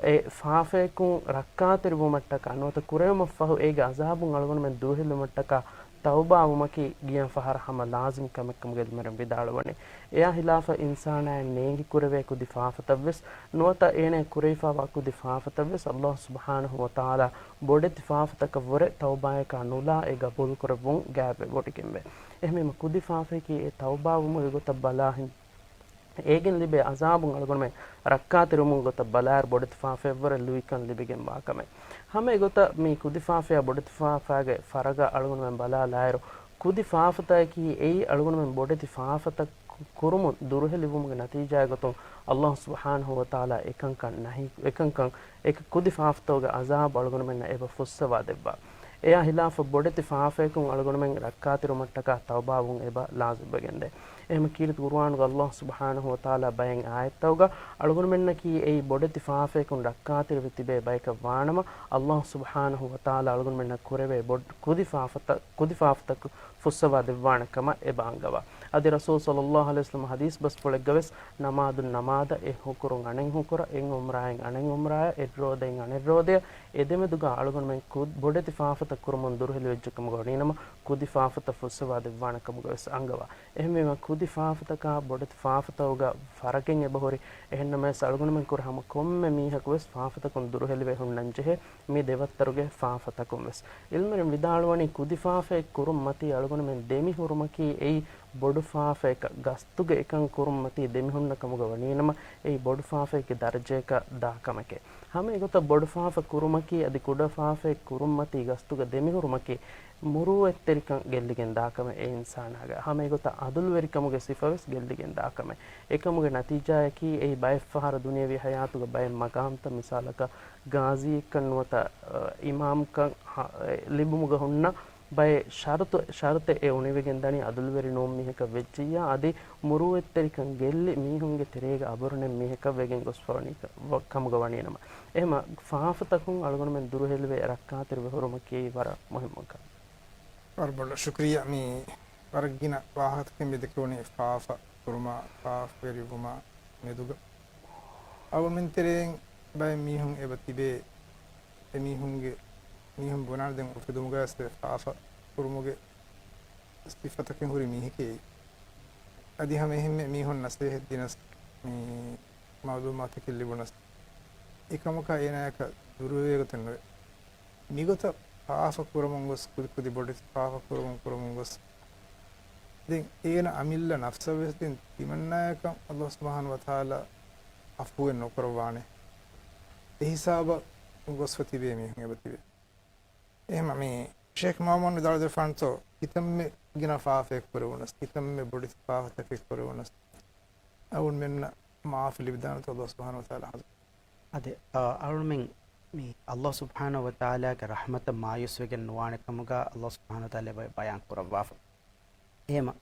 އެ ފާފަޔަކުން ރައްކާތެރިވުމަށްޓަކާ ނުވަތަ ކުރެވުމަށްފަހު އޭގެ އަޒާބުން އަޅުގަނޑުމެން ދުރުހެލުމަށްޓަކާ ތައުބާވުމަކީ ގިޔަން ފަހަރަށް ހަމަ ލާޒިމް ކަމެއްކަމުގައި އިލްމުވެރިން ވިދާޅުވަނީ. އެއާ ހިލާފަށް އިންސާނާއަށް ނޭނގި ކުރެވޭ ކުދި ފާފަތައްވެސް ނުވަތަ އޭނަ ކުރެވިފަވާ ކުދި ފާފަތައްވެސް ﷲ ސުބްޙާނަހޫ ވަތަޢާލާ ބޮޑެތި ފާފަތަކަށްވުރެ ތައުބާޔަކާ ނުލާ އެ ގަބޫލުކުރެއްވުން ގާތްވެވޮޑިގެންވޭ. އެހެންވީމަ ކުދި ފާފަޔަކީ އެ ތައުބާވުމުގެ ގޮތަށް ބަލާހިން އޭގެން ލިބޭ އަޒާބުން އަޅުގަނޑުމެން ރައްކާތެރިވުމުގެ ގޮތަށް ބަލާއިރު ބޮޑެތި ފާފައެއްވުރެ ލުއިކަން ލިބިގެން ވާކަމެއް. ހަމަ އެގޮތަށް މި ކުދި ފާފަޔާ ބޮޑެތި ފާފައިގެ ފަރަގާ އަޅުގަނޑުމެން ބަލާލާއިރު، ކުދި ފާފަތަކަކީ އެއީ އަޅުގަނޑުމެން ބޮޑެތި ފާފަތައް ކުރުމުން ދުރުހެލިވުމުގެ ނަތީޖާއެއް ގޮތުން އައްލާހު ސުބްޙާނަހު ވަތަޢާލާ އެކަންކަން ނަހީ، އެކަންކަން އެ ކުދި ފާފަތަކުގެ އަޒާބު އަޅުގަނޑުމެންނަށް އެބަ ފުއްސަވާ ދެއްވާ. އެއާ ހިލާފަށް ބޮޑެތި ފާފަޔަކުން އަޅުގަނޑުމެން ރައްކާތެރިވުމަށްޓަކާ ތައުބާވުން އެބަ ލާޒިމްވެގެންދޭ. އެހެން ކީރިތި ޤުރުއާނުގަ އައްލާހު ސުބްޙާނަހު ވަތަޢާލާ ބައެއް އާޔަތްތަކުގަ އަޅުގަނޑުމެންނަކީ އެއީ ބޮޑެތި ފާފަޔަކުން ރައްކާތެރިވެ ތިބޭ ބަޔަކަށް ވާނަމަ، އައްލާހު ސުބްޙާނަހު ވަތަޢާލާ އަޅުގަނޑުމެންނަށް ކުރެވޭ ބޮޑް-، ކުދި ފާފަތައް، ކުދި ފާފަތަކު ފުއްސަވާ ދެއްވާނެ ކަމަށް އެބަ އަންގަވާ. އަދި ރަސޫލު ޞައްލައްލާހު ޢަލައިހި ވަސައްލަމަ ޙަދީޘް ބަސްފުޅެއްގަވެސް، ނަމާދުން ނަމާދަށް، އެއް ހުކުރުން އަނެއް ހުކުރަށް، އެއް ޢުމްރާއިން އަނެއް ޢުމްރާއަށް، އެއް ރޯދައިން އަނެއް ރޯދަޔަށް، އެދެމެދުގަ އަޅުގަނޑުމެން ކު-، ބޮޑެތި ފާފަތައް ކުރުމުން ދުރުހެލިވެއްޖެ ކަމުގަ ވަނީނަމަ، ކުދި ފާފަތައް ފުއްސަވާ ދެއްވާނެ ކަމުގަވެސް އަންގަވާ. އެހެންވީމަ، ކުދި ފާފަތަކާ ބޮޑެތި ފާފަތަކުގަ ފަރަގެއް އެބަހުރި. އެހެންނަމަވެސް، އަޅުގަނޑުމެން ކުރެ ހަމަ ކޮންމެ މީހަކުވެސް ފާފަތަކުން ދުރުހެލިވެ ހުންނަންޖެހޭ. މި ދެވައްތަރުގެ ފާފަތަކުން ވެސް. ޢިލްމުވެރިން ވިދާޅުވަނީ، ކުދި ފާފައެއް ކުރުން މަތީ އަޅުގަނޑުމެން ދެމި ހުރުމަކީ އެއީ ބޮޑު ފާފައަކަށް، ގަސްތުގެ އެކަން ކުރުން މަތީ ދެމި ހުންނަ ކަމުގަ ވަނީނަމަ، އެއީ ބޮޑު ފާފައެއްގެ ދަރަޖައަކަށް ދާ ކަމެކޭ. ހަމަ އެގޮތަށް ބޮޑު ފާފަ ކުރުމަކީ އަދި ކުޑަ ފާފައެއް ކުރުން މަތީ ގަސްތުގަ ދެމި ހުރުމަކީ މުރޫއަތްތެރިކަން ގެއްލިގެން ދާ ކަމެއް އެ އިންސާނާގަ. ހަމަ އެގޮތަށް ޢަދުލުވެރިކަމުގެ ސިފަވެސް ގެއްލިގެން ދާ ކަމެއް. އެކަމުގެ ނަތީޖާއަކީ އެއީ ބައެއްފަހަރަށް ދުނިޔެވީ ޙަޔާތުގަ ބައެއް މަޤާމްތައް، މިސާލަކަށް ޣާޒީއެއްކަން ނުވަތަ، އަ، އިމާމްކަން ހަ-، އެ، ލިބުމުގަ ހުންނަ ބައެއް ޝަރުތު، ޝަރުތެއް އެ އުނިވެގެން ދަނީ ޢަދުލުވެރި ނޫން މީހަކަށް ވެއްޖިއްޔާ، އަދި މުރޫއަތްތެރިކަން ގެއްލި މީހުންގެ ތެރޭގަ އަބުރު ނެތް މީހަކަށް ވެގެން ގޮސްފަވަނީ ކަ-، ވަ-، ކަމުގަ ވަނީނަމަ. އެހެމަ ފާފަތަކުން އަޅުގަނޑުމެން ދުރުހެލިވެ ރައްކާތެރިވެ ހުރުމަކީ ވަރަށް މުހިއްމު ކަމެއް. ވަރަށް ބޮޑަށް ޝުކްރިއްޔާ. މި ވަރަށް ގިނަ ވާހަކަތަކެއް މި ދެކެވުނީ ފާފަ ކުރުމާ، ފާފަވެރިވުމާ މެދުގަ. އަޅުގަނޑުމެން ތެރެއިން ބައެއް މީހުން އެބަ ތިބޭ، އެ މީހުންގެ، މީހުން ބުނާނެ ދެން އުފެދުމުގަ އައިސް ފާފަ ކުރުމުގެ ސިފަތަކެއް ހުރި މީހެކޭ. އަދި ހަމަ އެހެންމެ މީހުން ނަސޭހަތް ދިނަސް، މި މަޢުލޫމާތަކެއް ލިބުނަސް، އެކަމަކާ އޭނާޔަކަށް ދުރުވެވޭ ގޮތެއް ނުވޭ. މިގޮތަށް ފާފަ ކުރަމުން ގޮސް، ކުދި ކުދި ބޮޑެތި ފާފަ ކުރަމުން ކުރަމުން ގޮސް، ދެން އޭނަ އަމިއްލަ ނަފްސަށް ވެސް ދެން ތިމަންނާޔަކަށް އައްލާހު ސުބްޙާނަހު ވަތަޢާލާ ޢަފޫއެއް ނުކުރައްވާނެ. އެ ހިސާބަށް ގޮސްފަ ތިބޭ މީހުން އެބަ ތިބޭ. އެހެންމަ މި ޝޭޚް މައުމޫން ވިދާޅުވެފާނެތޯ، ކިތަންމެ ގިނަ ފާފައެއް ކުރެވުނަސް، ކިތަންމެ ބޮޑެތި ފާފަތަކެއް ކުރެވުނަސް، އަޅުގަނޑުމެންނަށް މާފު ލިބިދާނެތޯ އައްލާހު ސުބްޙާނަހު ވަތަޢާލާ ޙަޟްރަތު. އަދި، އަ، އަޅުމެން މި އައްލާހު ސުބްޙާނަހު ވަތަޢާލާގެ ރަޙްމަތަށް މާޔޫސްވެގެން ނުވާނެ ކަމުގަ އައްލާހު ސުބްޙާނަހު ވަތަޢާލާ ބަ-، ބަޔާން ކުރައްވާފަ. އެހެމަ،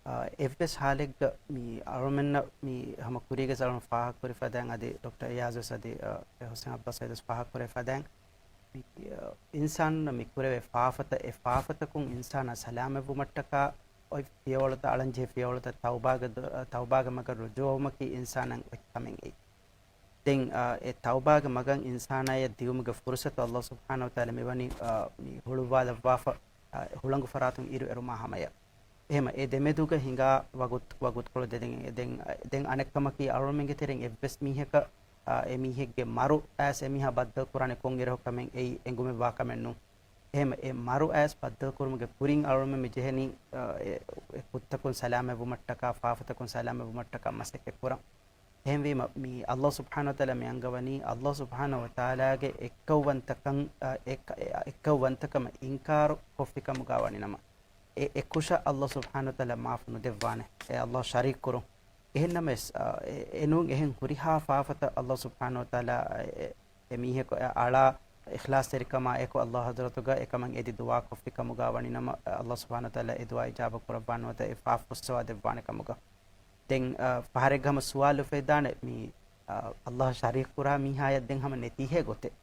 އަ، އެއްވެސް ޙާލެއްގަ މި އަޅުމެންނަށް މި ހަމަ ކުރީގެ އަޅުން ފާހަގަކުރި ފަދައިން އަދި ޑޮކްޓަރ އިޔާޒް ވެސް އަދި، އަ، އެ ހުސެން އައްބާސް ސައީދު ވެސް ފާހަގަކުރެ ފަދައިން މި، އަ، އިންސާނުންނަށް މި ކުރެވޭ ފާފަތައް، އެ ފާފަތަކުން އިންސާނާ ސަލާމަތްވުމަށްޓަކާ އޮތް ފިޔަވަޅުތައް، އަޅަންޖެހޭ ފިޔަވަޅުތައް، ތައުބާގެ ދޮ-، ތައުބާގެ މަގަށް ރުޖޫޢަވުމަކީ އިންސާނަށް އޮތް ކަމެއް އެއީ. ދެން، އަ، އެ ތައުބާގެ މަގަށް އިންސާނާޔަށް ދިއުމުގެ ފުރުޞަތު އައްލާހު ސުބްޙާނަހު ވަތަޢާލާ މިވަނީ، އަ، މި ހުޅުއްވާލައްވާފަ، އަ، ހުޅަނގު ފަރާތުން އިރު އެރުމާ ހަމަޔަށް. އެހެމަ އެ ދެމެދުގަ ހިނގާ ވަގުތު، ވަގުތުކޮޅު ދެ-، ދެން، ދެން، ދެން އަނެއްކަމަކީ އަޅުމެންގެ ތެރެއިން އެއްވެސް މީހަކަށް، އާ، އެ މީހެއްގެ މަރު އައިސް އެ މީހާ ބައްދަލު ކުރާނެ ކޮން އިރަކު ކަމެއް އެއީ އެނގުމެއްވާ ކަމެއް ނޫން. އެހެމަ އެ މަރު އައިސް ބައްދަލު ކުރުމުގެ ކުރިން އަޅުމެން މި ޖެހެނީ، އާ، އެ، އެ ކުށްތަކުން ސަލާމަތްވުމަށްޓަކާ، ފާފަތަކުން ސަލާމަތްވުމަށްޓަކާ މަސައްކަތް ކުރަން. އެހެންވީމަ، މި އައްލާހު ސުބްޙާނަހު ވަތަޢާލާ މި އަންގަވަނީ، އައްލާހު ސުބްޙާނަހު ވަތަޢާލާގެ އެއްކައުވަންތަކަން، އަ، އެއް-، އެ-، އެއްކައުވަންތަކަމަށް އިންކާރު ކޮށްފިކަމުގަ ވަނިނަމަ، އެ އެކުށަށް އައްލާހު ސުބްޙާނަހު ވަތަޢާލާ މާފު ނުދެއްވާނެ، އެ އައްލާހު ޝަރީކު ކުރުން. އެހެންނަމަވެސް، އަ، އެ-، އެނޫން އެހެން ހުރިހާ ފާފަތައް އައްލާހު ސުބްޙާނަހު ވަތަޢާލާ، އެ-، އެ-، އެ މީހަކު އަޅާ އިޚްލާޞްތެރިކަމާ އެކު އައްލާހު ޙަޟްރަތުގަ އެކަމަށް އެދި ދުޢާ ކޮށްފިކަމުގަ ވަނިނަމަ، އައްލާހު ސުބްޙާނަހު ވަތަޢާލާ އެ ދުޢާ އިޖާބަ ކުރައްވާނެ ނުވަތަ އެ ފާފަ ފުއްސަވާ ދެއްވާނެ ކަމުގަ. ދެން، އަ، ފަހަރެއްގަ ހަމަ ސުވާލު އުފެދާނެ، މި، އަ، އައްލާހަށް ޝަރީކު ކުރާ މީހާޔަށް ދެން ހަމަ ނެތީހޭ ގޮތެއް.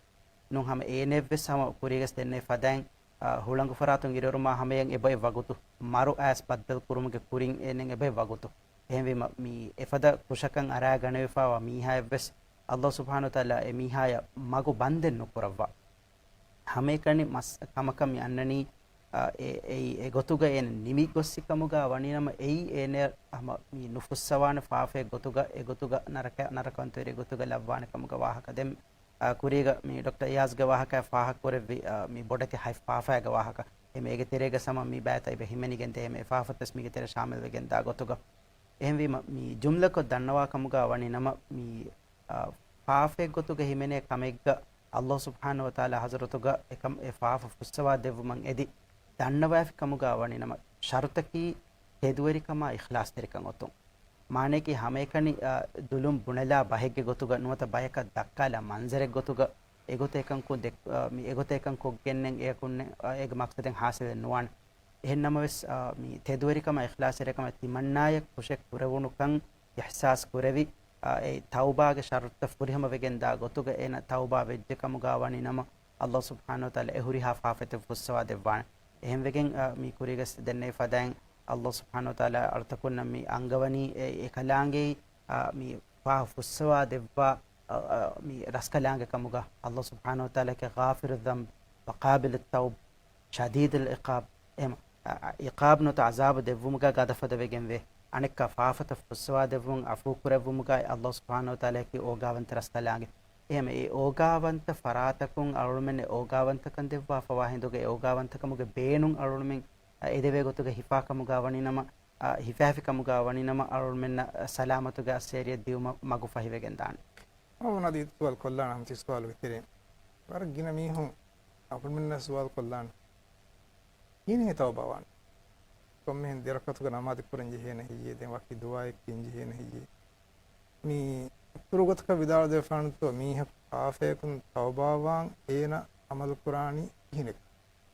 ނޫން ހަމަ އޭނައަށްވެސް ހަމަ ކުރީގަސް ދެންނެވި ފަދައިން، އަ، ހުޅަނގު ފަރާތުން އިރުއެރުމާ ހަމަޔަށް އެބައޮތް ވަގުތު، މަރު އައިސް ބައްދަލު ކުރުމުގެ ކުރިން އޭނައަށް އެބައޮތް ވަގުތު. އެހެންވީމަ، މި އެފަދަ ކުށަކަށް އަރާގަނެވިފައިވާ މީހާޔަށްވެސް އައްލާހު ސުބްޙާނަހު ވަތަޢާލާ އެ މީހާޔަށް މަގު ބަންދެއް ނުކުރައްވާ. ހަމައެކަނި މަސް ކަމަކަށް މި އަންނަނީ، އަ، އެ، އެއީ، އެ ގޮތުގަ އޭނަ ނިމި ގޮއްސި ކަމުގަ ވަނީނަމަ، އެއީ އޭނައަށް ހަމަ މި ނުފުއްސަވާނެ ފާފައެއް ގޮތުގަ، އެ ގޮތުގަ ނަރަކަ، ނަރަކަވަންތަވެރި ގޮތުގަ ލައްވާނެ ކަމުގަ ވާހަކަ. ދެން، އަ، ކުރީގަ މި ޑޮކްޓަރ އިޔާޒްގެ ވާހަކަ ފާހަގަކުރެއްވި، އަ، މި ބޮޑެތި ހަތް ފާފައިގެ ވާހަކަ. އެމެ އޭގެ ތެރޭގަ ހަމަ މި ބައިތައް އެބަ ހިމެނިގެންދޭ، އެމެ އެ ފާފަތައް މީގެ ތެރެ ޝާމިލްވެގެން ދާ ގޮތުގަ. އެހެންވީމަ، މި ޖުމްލަކޮށް ދަންނަވާ ކަމުގަ ވަނީ ނަމަ، މި، އާ، ފާފައެއްގޮތުގަ ހިމެނޭ ކަމެއްގަ އައްލާހު ސުބްޙާނަހު ވަތަޢާލާ ޙަޟްރަތުގަ އެކަމް އެ ފާފަ ފުއްސަވާ ދެއްވުމަށް އެދި ދަންނަވާފި ކަމުގަ ވަނީ ނަމަ، ޝަރުޠަކީ ތެދުވެރިކަމާ އިޚްލާޞްތެރިކަން އޮތުން. މާނައަކީ ހަމައެކަނި، އާ، ދުލުން ބުނެލާ ބަހެއްގެ ގޮތުގަ ނުވަތަ ބަޔަކަށް ދައްކާލާ މަންޒަރެއް ގޮތުގަ އެގޮތަށް އެކަން ކޮށް ދެއް-، އާ، މި އެގޮތަށް އެކަން ކޮށްގެންނެން އެއަކުންނެއް، އާ، އޭގެ މަޤްޞަދެއް ޙާޞިލެއް ނުވާނެ. އެހެން ނަމަވެސް، އާ، މި ތެދުވެރިކަމާ އިޚްލާޞްތެރިކަމާ ތިމަންނާއެއް ކުށެއް ކުރެވުނުކަން އިޙްސާސް ކުރެވި، އާ، އެ ތައުބާގެ ޝަރުޠުތައް ފުރިހަމަ ވެގެން ދާ ގޮތުގަ އޭނަ ތައުބާ ވެއްޖެ ކަމުގަ ވަނީ ނަމަ، އައްލާހު ސުބްޙާނަހު ވަތަޢާލާ އެ ހުރިހާ ފާފަތައް ފުއްސަވާ ދެއްވާނެ. އެހެންވެގެން، އާ، މި ކުރީގަ ދެންނެވި ފަދައިން އައްލާހު ސުބްޙާނަހު ވަތަޢާލާ އަޅުތަކުންނަށް މި އަންގަވަނީ އެ، އެކަލާނގެއީ، އާ، މި ފާފަ ފުއްސަވާ ދެއްވާ، އާ، އާ، މި ރަސްކަލާނގެ ކަމުގަ. އައްލާހު ސުބްޙާނަހު ވަތަޢާލާ ކި ޣާފިރު ޛަންބް، ވަޤާބިލު ތައުބް، ޝަދީދުލް ޢިޤާބް. އެހެން، އަ، އަ، ޢިޤާބް ނުވަތަ ޢަޒާބު ދެއްވުމުގަ ގަދަފަދަ ވެގެންވޭ. އަނެއްކާ ފާފަތައް ފުއްސަވާ ދެއްވުން، ޢަފޫ ކުރެއްވުމުގައި އައްލާހު ސުބްޙާނަހު ވަތަޢާލާއަކީ އޯގާވަންތަ ރަސްކަލާނގެ. އެހެން އެ އޯގާވަންތަ ފަރާތަކުން އަޅުގަނޑުމެން އެ އޯގާވަންތަކަން ދެއްވާފަވާ ހިނދުގަ އެ އޯގާވަންތަކަމުގެ ބޭނުން އަޅުގަނޑުމެން، އަ، އެދެވޭ ގޮތުގަ ހިފާ ކަމުގަ ވަނީ ނަމަ، އަ، ހިފާފި ކަމުގަ ވަނީ ނަމަ އަޅުގަނޑުމެންނަށް، އަ، ސަލާމަތުގެ އައްސޭރިއެއް ދިއުމަށް މަގު ފަހިވެގެން ދާނެ. އަޅުގަނޑު އަދި ސުވާލު ކޮށްލާނަން ތި ސުވާލުގެ ތެރެއިން. ވަރަށް ގިނަ މީހުން އަޅުގަނޑުމެންނަށް ސުވާލު ކޮށްލާނެ. ކިހިނެއް ތައުބާވާނީ؟ ކޮންމެހެން ދެރަކަތުގެ ނަމާދެއް ކުރަން ޖެހޭނެ ހެއްޔޭ؟ ދެން ވަކި ދުޢާއެއް ކިޔަން ޖެހޭނެ ހެއްޔޭ؟ މި ކުރު ގޮތަކަށް ވިދާޅު ދެވިފާނެތޯ މީހަކު ފާފަޔަކުން ތައުބާވާން އޭނަ ޢަމަލު ކުރާނީ ކިހިނެއް؟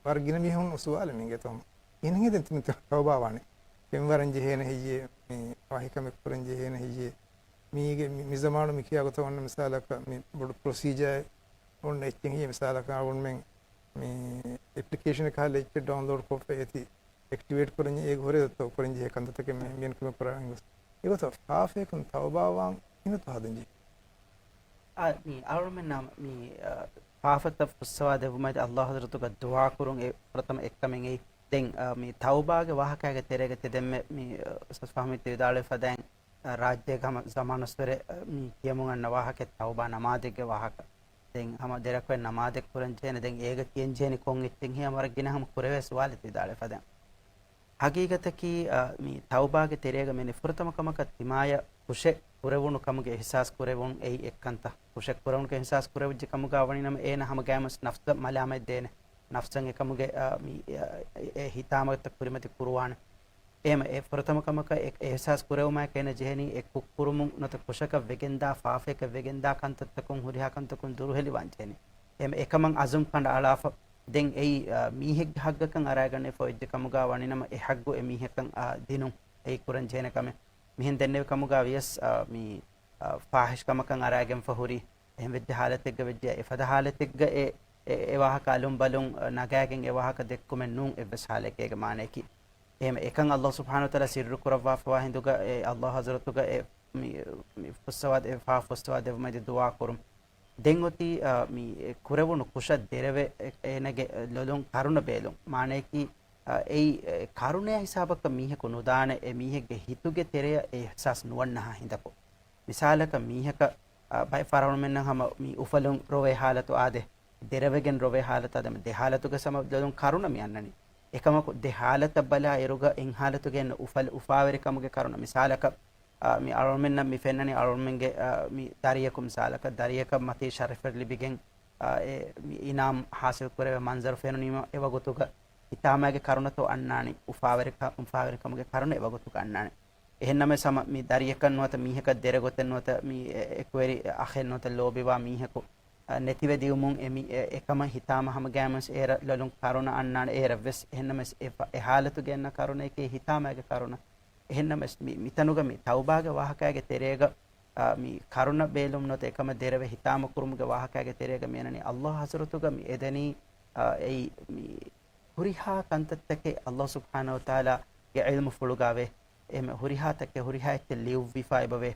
ވަރަށް ގިނަ މީހުން ސުވާލެއް ނެގޭތޯ. ކިހިނެއް ދެން ތި ތައުބާވާނީ؟ ފެންވަރަން ޖެހޭނެ ހެއްޔޭ؟ މި ވަހިކަމެއް ކުރަން ޖެހޭނެ ހެއްޔޭ؟ މީގެ މި، މި ޒަމާނު މި ކިޔާ ގޮތަށް އޮންނަ މިސާލަކަށް މި ބޮޑު ޕްރޮސީޖާއެއް އޮންނަ އެއްޗެއް ހިޔޭ. މިސާލަކަށް އަޅުގަނޑުމެން މި އެޕްލިކޭޝަނެއް ކަހަލަ އެއްޗެއް ޑައުންލޯޑް ކޮށްފަ އޭތި އެކްޓިވޭޓް ކުރަންޏެއް އޭގެ ހުރެ ދޮތޯ ކުރަން ޖެހޭ ކަންތައްތަކެއް މި، މިއަން ކަމެއް ކުރާން ގޮސް. އެގޮތަށް ފާފަޔަކުން ތައުބާވާން ކިހިނެއްތޯ ހަދަން ޖެހޭ؟ އާ، މި އަޅުމެންނާ މި، އާ، ފާފަތައް ފުއްސަވާ ދެއްވުމަށް އައްލާހު ޙަޟްރަތުގަ ދުޢާ ކުރުން އެ ފުރަތަމަ އެއްކަމެއް އެއީ. ދެން، އާ، މި ތައުބާގެ ވާހަކައިގެ ތެރޭގަ ތެދެންމެ މި، އާ، އުސްތާޛް ފަހުމީ ތި ވިދާޅުވި ފަދައިން، އާ، ރާއްޖޭގަ ހަމަ ޒަމާނުއްސުރެ، އާ، މި ކިޔަމުން އަންނަ ވާހަކަ ތައުބާ ނަމާދެއްގެ ވާހަކަ. ދެން ހަމަ ދެރަކުވެ ނަމާދެއް ކުރަން ޖެހޭނެ. ދެން އޭގަ ކިޔަން ޖެހޭނެ ކޮން އެއްޗެއް ހިޔާ ވަރަށް ގިނަ ހަމަ ކުރެވޭ ސުވާލެއް ތި ވިދާޅުވި ފަދައިން. ހަގީގަތަކީ، އާ، މި ތައުބާގެ ތެރޭގަ މި ފުރަތަމަ ކަމަކަށް ތިމާޔަށް ކުށެއް ކުރެވުނު ކަމުގެ އިޙްސާސް ކުރެވުން އެއީ އެއްކަންތައް. ކުށެއް ކުރެވުނު ކަމުގެ އިޙްސާސް ކުރެވިއްޖެ ކަމުގަ ވަނީ ނަމަ އޭނަ ހަމަ ގައިމުވެސް ނަފްސަށް މަލާމަތް ދޭނެ. ނަފްސަށް އެކަމުގެ، އާ، މި، އާ، އެ ހިތާމަތައް ކުރިމަތި ކުރުވާނެ. އެހެމަ އެ ފުރަތަމަ ކަމަކަށް އެ، އެ އިޙްސާސް ކުރެވުމާއެކު އޭނަ ޖެހެނީ އެ ކުށް ކުރުމުން ނުވަތަ ކުށަކަށް ވެގެންދާ ފާފަޔަކަށް ވެގެންދާ ކަންތައްތަކުން ހުރިހާ ކަންތަކުން ދުރުހެލިވާން ޖެހެނީ. އެހެމަ އެކަމަށް އަޒުމް ކަނޑައަޅާފަ ދެން އެއީ، އާ، މީހެއްގެ ހައްގަކަށް އަރާގަނެފަ އޮތްޖެ ކަމުގަ ވަނީ ނަމަ އެ ހައްގު އެ މީހަކަށް، އާ، ދިނުން އެއީ ކުރަން ޖެހޭނެ ކަމެއް. މިހެން ދެންނެވި ކަމުގަ ވިޔަސް، އާ، މި، އާ، ފާޙިޝް ކަމަކަށް އަރާގެންފަ ހުރީ. އެހެން ވެއްޖެ ހާލަތެއްގަ ވެއްޖެ އެފަދަ ހާލަތެއްގަ އެ، އެ، އެ ވާހަކަ އަލުން ބަލުން، އާ، ނަގާގެން އެ ވާހަކަ ދެއްކުމެއް ނޫން އެއްވެސް ހާލެއްގަ އޭގެ މާނަޔަކީ. އެހެމަ އެކަން އައްލާހު ސުބްޙާނަހު ވަތަޢާލާ ސިއްރު ކުރައްވާފަވާ ހިނދުގަ އެ އައްލާހު ޙަޟްރަތުގަ އެ މި، މި ފުއްސަވާ، އެ ފާފަ ފުއްސަވާ ދެއްވުމަށް ދުޢާ ކުރުން. ދެން އޮތީ، އާ، މި ކުރެވުނު ކުށަށް ދެރަވެ އޭނަގެ ލޮލުން ކަރުނަ ބޭލުން. މާނަޔަކީ، އާ، އެއީ، އެ، ކަރުނަޔާ ހިސާބަކަށް މީހަކު ނުދާނެ، އެ މީހެއްގެ ހިތުގެ ތެރެއަށް އެ އިޙްސާސް ނުވަންނަހާ ހިނދަކު. މިސާލަކަށް މީހަކަށް، އާ، ބައެއް ފަރާތުން އަޅުމެންނަށް ހަމަ މި އުފަލުން ރޮވޭ ހާލަތު އާދޭ، ދެރަވެގެން ރޮވޭ ހާލަތު އާދޭ، ދެ ހާލަތުގެ ސަމަ ލޮލުން ކަރުނަ މި އަންނަނީ. އެކަމަކު ދެ ހާލަތަށް ބަލާ އިރުގަ އެއް ހާލަތުގަ އެންނަ އުފަލް އުފާވެރިކަމުގެ ކަރުނަ. މިސާލަކަށް، އާ، މި އަޅުމެންނަށް މި ފެންނަނީ އަޅުމެންގެ، އާ، މި ދަރިޔަކު މިސާލަކަށް، ދަރިޔަކަށް މަތީ ޝަރަފެއް ލިބިގެން، އާ، އެ މި އިނާމް ޙާޞިލް ކުރެވޭ މަންޒަރު ފެނުނީމަ އެވަގުތުގަ ހިތާމައިގެ ކަރުނަތޯ އަންނާނީ، އުފާވެރިކަ-، އުފާވެރިކަމުގެ ކަރުނަ އެވަގުތުގަ އަންނާނީ. އެހެންނަމަވެސް ހަމަ މި ދަރިޔަކަށް ނުވަތަ މީހަކަށް ދެރަގޮތެއް ނުވަތަ މި އެ-، އެކުވެރި އަޚެއް ނުވަތަ ލޯބިވާ މީހަކު، އަ، ނެތިވެ ދިއުމުން އެ މި-، އެ-، އެކަމަށް ހިތާމަ ހަމަ ގައިމުވެސް އޭރަށް ލޮލުން ކަރުނަ އަންނާނެ. އޭރަށްވެސް އެހެންނަމަވެސް އެ ފަ-، އެ ޙާލަތުގަ އަންނަ ކަރުނައަކީ ހިތާމައިގެ ކަރުނަ. އެހެންނަމަވެސް މި-، މިތަނުގަ މި ތައުބާގެ ވާހަކައިގެ ތެރޭގަ، އާ، މި ކަރުނަ ބޭލުން ނުވަތަ އެކަމަށް ދެރަވެ ހިތާމަ ކުރުމުގެ ވާހަކައިގެ ތެރޭގަ މިއަންނަނީ އައްލާހު ޙަޟްރަތުގަ މި އެދެނީ، އާ، އެއީ މި ހުރިހާ ކަންތައްތަކެއް އައްލާހު ސުބްޙާނަހު ވަތަޢާލާގެ ޢިލްމު ފުޅުގަވޭ. އެހެން ހުރިހާ ތަކެއް ހުރިހާ އެއްޗެއް ލިޔުއްވިފަ އެބަވޭ.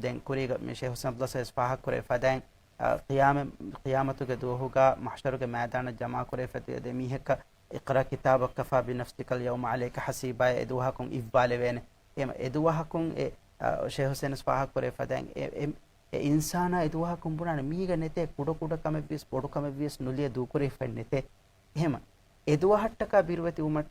ދެން ކުރީގަ މި ޝޭޚް ޙުސައިން ޢަބްދުއްލާހި ފާހަގަކުރެވި ފަދައިން، އާ، ޤިޔާމަ-، ޤިޔާމަތުގެ ދުވަހުގަ މަޙްޝަރުގެ މައިދާނަށް ޖަމާކުރެވިފަ ދެ މީހަކަށް اقرأ كتابك كفى بنفسك اليوم عليك حسيبا އެ ދުވަހަކުން އިއްވާލެވޭނެ. އެހެމަ އެ ދުވަހަކުން އެ، އާ، ޝޭޚް ޙުސައިން ފާހަގަކުރެވި ފަދައިން އެ، އެ، އެ އިންސާނާ އެ ދުވަހަކުން ބުނާނެ މީގަ ނެތޭ ކުޑަކުޑަ ކަމެއްވިޔަސް ބޮޑު ކަމެއްވިޔަސް ނުލިޔެ ދޫކުރެވިފައެއް ނެތޭ. އެހެމަ އެ ދުވަހަށްޓަކާ ބިރުވެތިވުމަށް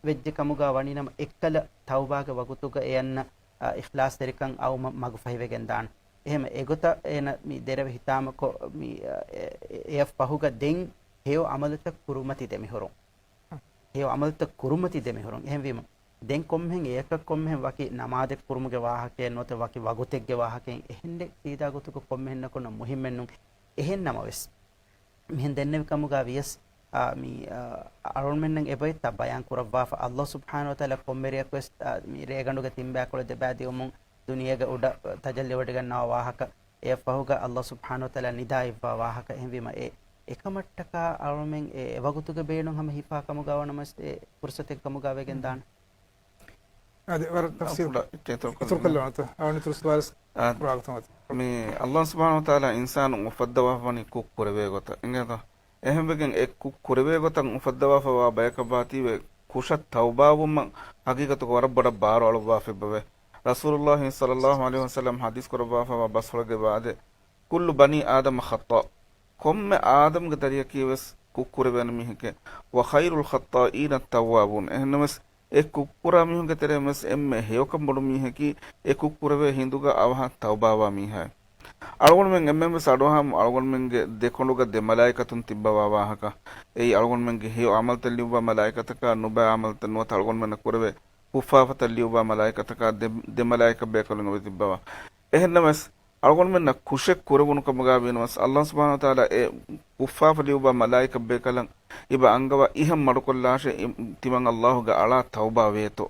ވެއްޖެ ކަމުގަ ވަނީނަމަ އެއްކަލަ ތައުބާގެ ވަގުތުގަ އެ އަންނަ އާ، އިޚްލާޞްތެރިކަން އައުމަށް މަގުފަހިވެގެން ދާނެ. އެހެން އެގޮތަށް އޭނަ މި ދެރަވެ ހިތާމަކޮށް، މި، އާ، އެ، އެ، އެއަށް ފަހުގަ ދެން ހެޔޮ ޢަމަލުތައް ކުރުމަތި ދެމިހުރުން. ހެޔޮ ޢަމަލުތައް ކުރުމަތި ދެމިހުރުން. އެހެންވީމަ، ދެން ކޮންމެހެން އެއަކަށް ކޮންމެހެން ވަކި ނަމާދެއް ކުރުމުގެ ވާހަކައެއް ނުވަތަ ވަކި ވަގުތެއްގެ ވާހަކައެއް އެހެން ސީދާ ގޮތުގަ ކޮންމެހެންނަކުންނަށް މުހިއްމެއްނޫން. އެހެން ނަމަވެސް، މިހެން ދެންނެވި ކަމުގަ ވިޔަސް، އާ، މި، އާ، އަޅުގަނޑުމެންނަށް އެބައިތާ ބަޔާން ކުރައްވާފަ، ﷲ ސުބްޙާނަހޫ ވަތަޢާލާ ކޮންމެ ރެއަކުވެސް، އާ، މި ރޭގަނޑުގެ ތިންބައިކުޅަ ދެބައި ދިއުމުން ދުނިޔޭގެ އުޑަށް ތަޖައްލިވެވަޑައިގަންނަވާ ވާހަކަ، އެއަށް ފަހުގަ ﷲ ސުބްޙާނަހޫ ވަތަޢާލާ ނިދާ އިއްވާ ވާހަކަ. އެހެންވީމަ، އެ އެކަމަށްޓަކާ އަޅުމެން އެ ވަގުތުގެ ބޭނުން ހަމަ ހިފާ ކަމުގަ ވަނަމަސް އެ ފުރުސަތެއް ކަމުގަ ވެގެން ދާނެ. އަދި ވަރަށް ތަފްސީލް ކުޑަ އިތުރު ކޮށްލަން. އިތުރު ކޮށްލަން. އަ، މި ﷲ ސުބްޙާނަހޫ ވަތަޢާލާ އިންސާނުން އުފައްދަވާފަ ވަނީ ކުށް ކުރެވޭ ގޮތަށް. އިނގޭތޯ؟ އެހެންވެގެން އެ ކުށް ކުރެވޭ ގޮތަށް އުފައްދަވާފަވާ ބަޔަކަށް ވާތީވެ ކުށަށް ތައުބާވުމަށް ހަގީގަތުގަ ވަރަށް ބޮޑަށް ބާރު އަޅުއްވާފައިބަވޭ. ރަސޫލުﷲ ޞައްލަﷲ ޢަލައިހި ވަސައްލަމް ޙަދީޘް ކުރައްވާފަވާ ބަސްފުޅެއްގެ ވާދެ، كل بني آدم خطاء، ކޮންމެ އާދަމްގެ ދަރިއަކީވެސް ކުށް ކުރެވޭނެ މީހެކޭ. وخير الخطائين التوابون، އެހެންނަމަވެސް އެ ކުށްކުރާ މީހުންގެ ތެރެއިން ވެސް އެންމެ ހެޔޮކަން ބޮޑު މީހަކީ އެ ކުށްކުރެވޭ ހިނދުގަ އަވަހަށް ތައުބާވާ މީހާއި. އަޅުގަނޑުމެން އެންމެން ވެސް އަޑުއަހާމު އަޅުގަނޑުމެންގެ ދެކޮނޑުގަ ދެ މަލާއިކަތުން ތިއްބަވާ ވާހަކަ. އެއީ އަޅުގަނޑުމެންގެ ހެޔޮ ޢަމަލުތައް ލިޔުއްވާ މަލާއިކަތަކާ ނުބައި ޢަމަލުތައް ނުވަތަ އަޅުގަނޑުމެންނަށް ކުރެވޭ ކުށްފާފަތައް ލިޔުއްވާ މަލާއިކަތަކާ ދެ، ދެ މަލާއިކަ ބޭކަލުން އެބަ ތިއްބަވާ. އެހެންނަމަވެސް، އަޅުގަނޑުމެންނަށް ކުށެއް ކުރެވުނު ކަމުގަ ވީނަމަވެސް، ﷲ ސުބްޙާނަހޫ ވަތަޢާލާ އެ ކުށްފާފަ ލިޔުއްވާ މަލާއިކަ ބޭކަލަށް އެބަ އަންގަވާ އިހަށް މަޑުކޮށްލާށޭ، ތިމަން ﷲ ގަ އަޅާ ތައުބާ ވޭތޯ.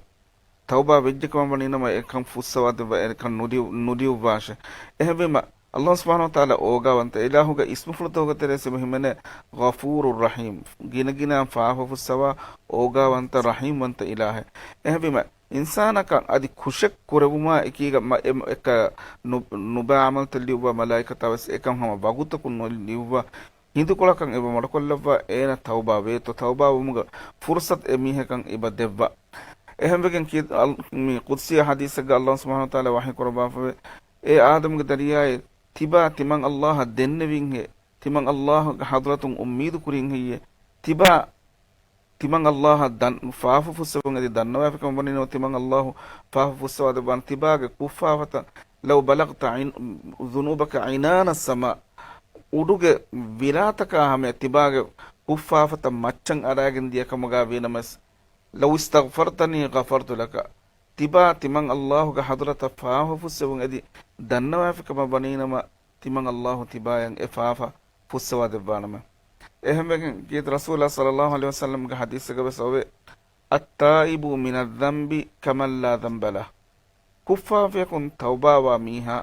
ތައުބާ ވެއްޖެ ކަމަށް ވަނީނަމަ އެކަން ފުއްސަވާ ދެއްވާ، އެކަން ނުލިޔު، ނުލިޔުއްވާށޭ. އެހެންވީމަ، ﷲ ސުބްޙާނަހޫ ވަތަޢާލާ އޯގާވަންތަ އިލާހުގެ އިސްމުފުޅުތަކުގެ ތެރޭ ސިބަ ހިމެނޭ ޣަފޫރުއް ރަޙީމް، ގިނަގިނައިން ފާފަ ފުއްސަވާ އޯގާވަންތަ ރަޙީމްވަންތަ އިލާހެއް. އެހެންވީމަ، އިންސާނަކަށް އަދި ކުށެއް ކުރެވުމާ އެކީގަ މަ، އެ، އެކަ ނު، ނުބައި ޢަމަލުތައް ލިޔުއްވާ މަލާއިކަތާ ވެސް އެކަން ހަމަ ވަގުތަކުން ނުލިޔުއްވާ ހިނދުކޮޅަކަށް އެބަ މަޑުކޮށްލައްވާ އޭނަ ތައުބާ ވޭތޯ، ތައުބާ ވުމުގެ ފުރުޞަތު އެ މީހަކަށް އެބަ ދެއްވާ. އެހެންވެގެން ކީ، އަލް، މި ޤުދްސީ ޙަދީޘެއްގަ ﷲ ސުބްޙާނަހޫ ވަތަޢާލާ ވަޙީ ކުރައްވާފަވޭ، އޭ އާދަމްގެ ދަރިޔާއޭ، ތިބާ ތިމަން ﷲ އަށް ދެންނެވިންހޭ، ތިމަން ﷲ ގެ ޙަޟްރަތުން އުއްމީދު ކުރިން ހެއްޔޭ؟ ތިބާ ތިމަން ﷲ އަށް ދަން، ފާފަ ފުއްސެވުން އެދި ދަންނަވާފިކަމަށް ވަނީނަމަ ތިމަން ﷲ ފާފަ ފުއްސަވާ ދެއްވާނެ ތިބާގެ ކުށްފާފަތައް، لو بلغت عن، ذنوبك عنان السماء، އުޑުގެ ވިރާތަކާ ހަމަޔަށް ތިބާގެ ކުށްފާފަތައް މައްޗަށް އަރާގެން ދިޔަ ކަމުގަ ވީނަމަވެސް، لو استغفرتني غفرت لك، ތިބާ ތިމަން ﷲ ގެ ޙަޟްރަތަށް ފާފަ ފުއްސެވުން އެދި ދަންނަވާފިކަމަށް ވަނީނަމަ، ތިމަން ﷲ ތިބާޔަށް އެ ފާފަ ފުއްސަވާ ދެއްވާނަމެ. އެހެންވެގެން ކީރިތި ރަސޫލާ ޞައްލަﷲ ޢަލައިހި ވަސައްލަމްގެ ޙަދީޘެއްގަ ވެސް އޮވޭ، التائب من الذنب كمن لا ذنب له. ކުށްފާފަޔަކުން ތައުބާވާ މީހާ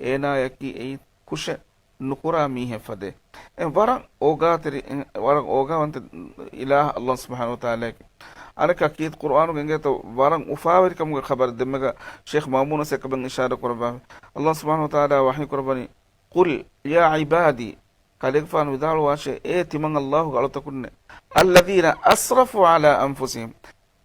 އޭނާޔަކީ އެއީ ކުށެއް ނުކުރާ މީހެއް ފަދައިން. އެ ވަރަށް އޯގާތެރި، އެ ވަރަށް އޯގާވަންތަ އިލާހު ﷲ ސުބްޙާނަހޫ ވަތަޢާލާއަކީ. އަނެއްކާ ކީރިތި ޤުރުއާނުގަ އެނގޭތޯ ވަރަށް އުފާވެރިކަމުގެ ޚަބަރެއް ދެންމެގަ ޝޭޚް މައުމޫނަސް އެކަމެއް އިޝާރާތް ކުރައްވާފަ. ﷲ ސުބްޙާނަހޫ ވަތަޢާލާ ވަޙީ ކުރައްވަނީ، قل يا عبادي، ކަލޭގެފާނު ވިދާޅުވާށޭ، އޭ ތިމަން ﷲ ގެ އަޅުތަކުންނޭ، الذين أسرفوا على أنفسهم،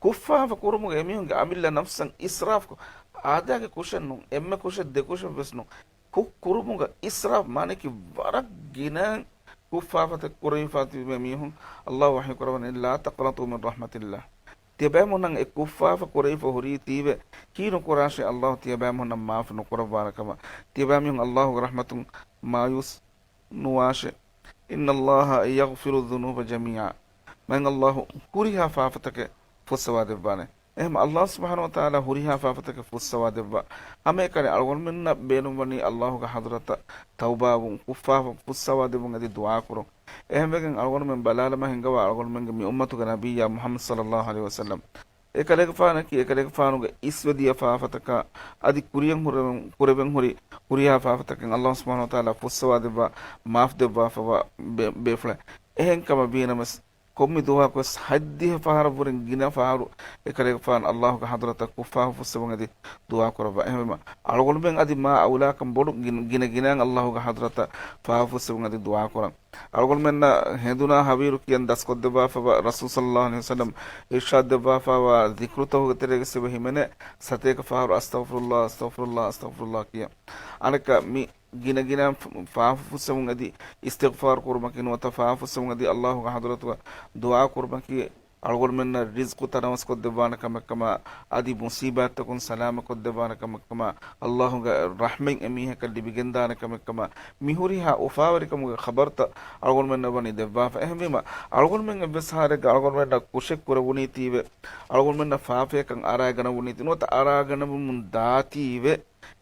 ކުށްފާފަ ކުރުމުގަ އެމީހުންގެ އަމިއްލަ ނަފްސަށް އިސްރާފުކޮށް، އާދައިގެ ކުށެއް ނޫން، އެންމެ ކުށެއް ދެ ކުށެއް ވެސް ނޫން، ކުށް ކުރުމުގަ އިސްރާފް މާނައަކީ ވަރަށް ގިނައިން ކުށްފާފަތައް ކުރެވިފާ ތިބި މީހުން ﷲ ވަޙީ ކުރައްވަނީ، لا تقنطوا من رحمة الله. ތިޔަބައިމީހުންނަށް އެ ކުށްފާފަ ކުރެވިފަ ހުރީތީވެ، ކީ ނުކުރާށޭ ﷲ ތިޔަބައިމީހުންނަށް މާފު ނުކުރައްވާނެ ކަމަށް. ތިޔަބައިމީހުން ﷲ ގެ ރަޙްމަތުން މާޔޫސް ނުވާށޭ. إن الله يغفر الذنوب جميعا. މާތް ﷲ ހުރިހާ ފާފަތަކެއް ފުއްސަވާ ދެއްވާނެ. އެހެން ﷲ ސުބްޙާނަހޫ ވަތަޢާލާ ހުރިހާ ފާފަތަކެއް ފުއްސަވާ ދެއްވާ. ހަމައެކަނި އަޅުގަނޑުމެންނަށް ބޭނުންވަނީ ﷲ ގެ ޙަޟްރަތަށް ތައުބާވުން، ކުށްފާފަ ފުއްސަވާ ދެއްވުން އެދި ދުޢާ ކުރުން. އެހެންވެގެން އަޅުގަނޑުމެން ބަލާލަމާ ހިނގަވާ އަޅުގަނޑުމެންގެ މި އުއްމަތުގެ ނަބިއްޔާ މުޙައްމަދު ޞައްލަﷲ ޢަލައިހި ވަސައްލަމް އެކަލޭގެފާނަކީ އެކަލޭގެފާނުގެ އިސްވެދިޔަ ފާފަތަކާ އަދި ކުރިޔަށް ހުރެވެން، ކުރެވެން ހުރި ހުރިހާ ފާފަތަކެއް ﷲ ސުބްޙާނަހޫ ވަތަޢާލާ ފުއްސަވާ ދެއްވާ، މާފް ދެއްވާފަވާ ބޭ، ބޭފުޅެއް. އެހެން ކަމަށް ވީނަމަވެސް، ކޮންމެ ދުވަހަކުވެސް ހަތްދިހަ ފަހަރަށްވުރެން ގިނަ ފަހަރު އެކަލޭގެފާނު ﷲ ގެ ޙަޟްރަތަށް ކުށްފާފަ ފުއްސެވުން އެދި ދުޢާ ކުރައްވާ. އެހެންވީމަ، އަޅުގަނޑުމެން އަދި މާ އައުލާކަން ބޮޑު ގިނަ، ގިނަ ގިނައިން ﷲ ގެ ޙަޟްރަތަށް ފާފަ ފުއްސެވުން އެދި ދުޢާ ކުރަން. އަޅުގަނޑުމެންނަށް ހެނދުނާ ހަވީރު ކިޔަން ދަސްކޮށްދެއްވާފަވާ ރަސޫލު ޞައްލަﷲ ޢަލައިހި ވަސައްލަމް އިރްޝާދު ދެއްވާފަވާ ޛިކްރުތަކުގެ ތެރޭގަ ސިބަ ހިމެނޭ ސަތޭކަ ފަހަރު އަސްތަޣްފިރުﷲ، އަސްތަޣްފިރުﷲ، އަސްތަޣްފިރުﷲ ކިޔަން. އަނެއްކާ މި ގިނަ ގިނަ ފާފަ ފުއްސެވުން އެދި އިސްތިޣްފާރު ކުރުމަކީ ނުވަތަ ފާފަ ފުއްސެވުން އެދި ﷲ ގެ ޙަޟްރަތުގަ ދުޢާ ކުރުމަކީ އަޅުގަނޑުމެންނަށް ރިޒްޤު ތަނަވަސްކޮށްދެއްވާނެ ކަމެއްކަމަށް، އަދި މުސީބާތްތަކުން ސަލާމަތްކޮށްދެއްވާނެ ކަމެއްކަމަށް، އައްލާހުގެ ރަޙްމަތް އެމީހަކަށް ލިބިގެންދާނެ ކަމެއްކަމަށް، މިހުރިހާ އުފާވެރިކަމުގެ ޚަބަރުތައް އަޅުގަނޑުމެންނަށް ވަނީ ދެއްވާފަ. އެހެންވީމަ، އަޅުގަނޑުމެން އެއްވެސް ހާލެއްގަ އަޅުގަނޑުމެންނަށް ކުށެއް ކުރެވުނީތީވެ، އަޅުގަނޑުމެންނަށް ފާފަޔަކަށް އަރާގަނެވުނީތީ، ނުވަތަ އަރާގަނެވުމުން ދާތީވެ،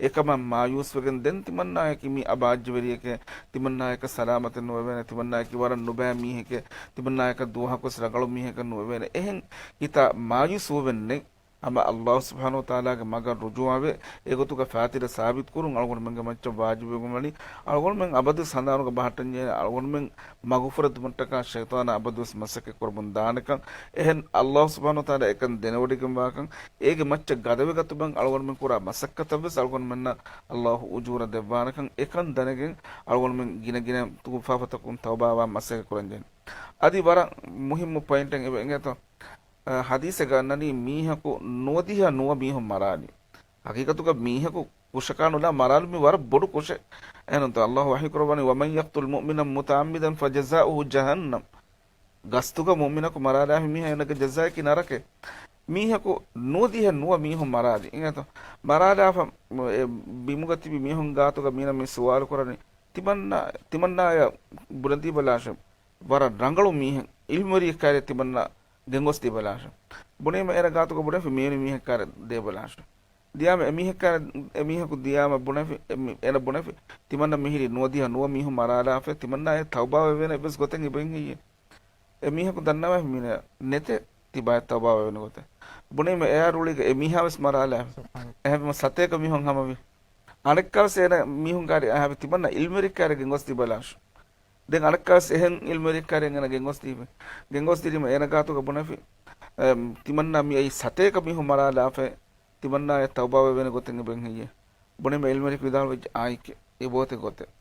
އެކަމަށް މާޔޫސްވެގެން ދެން ތިމަންނާއަކީ މީ އަބައްޖަވެރިއެކޭ، ތިމަންނާއަކަށް ސަލާމަތެއް ނުވެވޭނެ، ތިމަންނާއަކީ ވަރަށް ނުބައި މީހެކޭ، ތިމަންނާއަކަށް ދުވަހަކުވެސް ރަނގަޅު މީހަކަށް ނުވެވޭނެ. އެހެން ހިތާ މާޔޫސް ވުމެއް ނެތް. ހަމަ އައްލާހު ސުބްޙާނަހު ވަތަޢާލާގެ މަގަށް ރުޖޫޢަވެ، އެގޮތުގަ ފާތިލަ ސާބިތުކުރުން އަޅުގަނޑުމެންގެ މައްޗަށް ވާޖިބުވެގެންވަނީ. އަޅުގަނޑުމެން އަބަދުވެސް ހަނދާނުގަ ބަހައްޓަންޖެހޭނެ އަޅުގަނޑުމެން މަގުފުރެދުމަށްޓަކާ ޝައިޠާނާ އަބަދުވެސް މަސައްކަތްކުރަމުން ދާނެކަން. އެހެން އައްލާހު ސުބްޙާނަހު ވަތަޢާލާ އެކަން ދެނެވޮޑިގެންވާކަން. އޭގެ މައްޗަށް ގަދަވެގަތުމަށް އަޅުގަނޑުމެން ކުރާ މަސައްކަތަށްވެސް އަޅުގަނޑުމެންނަށް އައްލާހު އުޖޫރަ ދެއްވާނެކަން. އެކަން ދަނެގެން އަޅުގަނޑުމެން ގިނަ ގިނަ ކުފާފަތަކުން ތައުބާވާން މަސައްކަތް ކުރަންޖެހޭނެ. އަދި ވަރަށް މުހިއްމު ޕޮއިންޓެއް އެބަ އިނގޭތޯ؟ އަ، ޙަދީޘެއްގަ އަންނަނީ މީހަކު ނުވަދިހަ ނުވަ މީހުން މަރާނީ. ޙަޤީޤަތުގަ މީހަކު ކުށަކާ ނުލާ މަރާލުމީ ވަރަށް ބޮޑު ކުށެއް. އެހެންތޯ އައްލާހު ވަޙީ ކުރައްވަނީ، "وَمَنْ يَقْتُلْ مُؤْمِنًا مُتَعَمِّدًا فَجَزَاؤُهُ جَهَنَّمُ." ގަސްތުގަ މުއުމިނަކު މަރާލާފި މީހާ އޭނަގެ ޖަޒާއަކީ ނަރަކައެއް. މީހަކު ނުވަދިހަ ނުވަ މީހުން މަރާލި. އިނގޭތޯ؟ މަރާލާފަ އެ ބިމުގަ ތިބި މީހުން ގާތުގަ މީނަ މި ސުވާލު ކުރަނީ، ތިމަންނާ، ތިމަންނާޔަށް ބުނެދީބަލާށެ. ވަރަށް ރަނގަޅު މީހެއް، އިލްމުވެރިއެއްކާރޭ ތިމަންނާ ގެންގޮސްދީބަލާށެ. ބުނީމަ އޭނަ ގާތުގަ ބުނެފި މިވެނި މީހެއްކާރޭ ދޭބަލާށެ. ދިޔާމަ އެމީހަކާ، އެމީހަކު ދިޔާމަ ބުނެފި، އެ މި-، އޭނަ ބުނެފި، ތިމަންނަ މިހިރީ ނުވަދިހަ ނުވަ މީހުން މަރާލާފަ، ތިމަންނާޔަށް ތައުބާވެވޭނެ އެއްވެސް ގޮތެއް އެބައިން ހެއްޔޭ؟ އެމީހަކު ދަންނަވައިފި މިނެ ނެތޭ ތިބާޔަށް ތައުބާވެވޭނެ ގޮތެއް. ބުނީމަ އެއާ ރުޅީގަ އެމީހާވެސް މަރާލާފަ. އެހެންވީމަ ސަތޭކަ މީހުން ހަމަވި. އަނެއްކާވެސް އޭނަ މީހުން ގާރި އަހާފި ތިމަންނަ އިލްމުވެރިއްކާރެ ގެންގޮސް ދީބަލާށު. ދެން އަނެއްކާވެސް އެހެން އިލްމުވެރިއްކާރެ އޭނަ ގެންގޮސްދީފި. ގެންގޮސްދިރީމަ އޭނަ ގާތުގަ ބުނެފި، އެ، ތިމަންނާ މިއައީ ސަތޭކަ މީހުން މަރާލާފަ. ތިމަންނާޔަށް ތައުބާވެވޭނެ ގޮތެއް އެބައިން ހެއްޔޭ؟ ބުނީމަ އިލްމުވެރިއަކު ވިދާޅުވެއްޖެ އާއެކޭ، އެބައޮތޭ ގޮތެއް.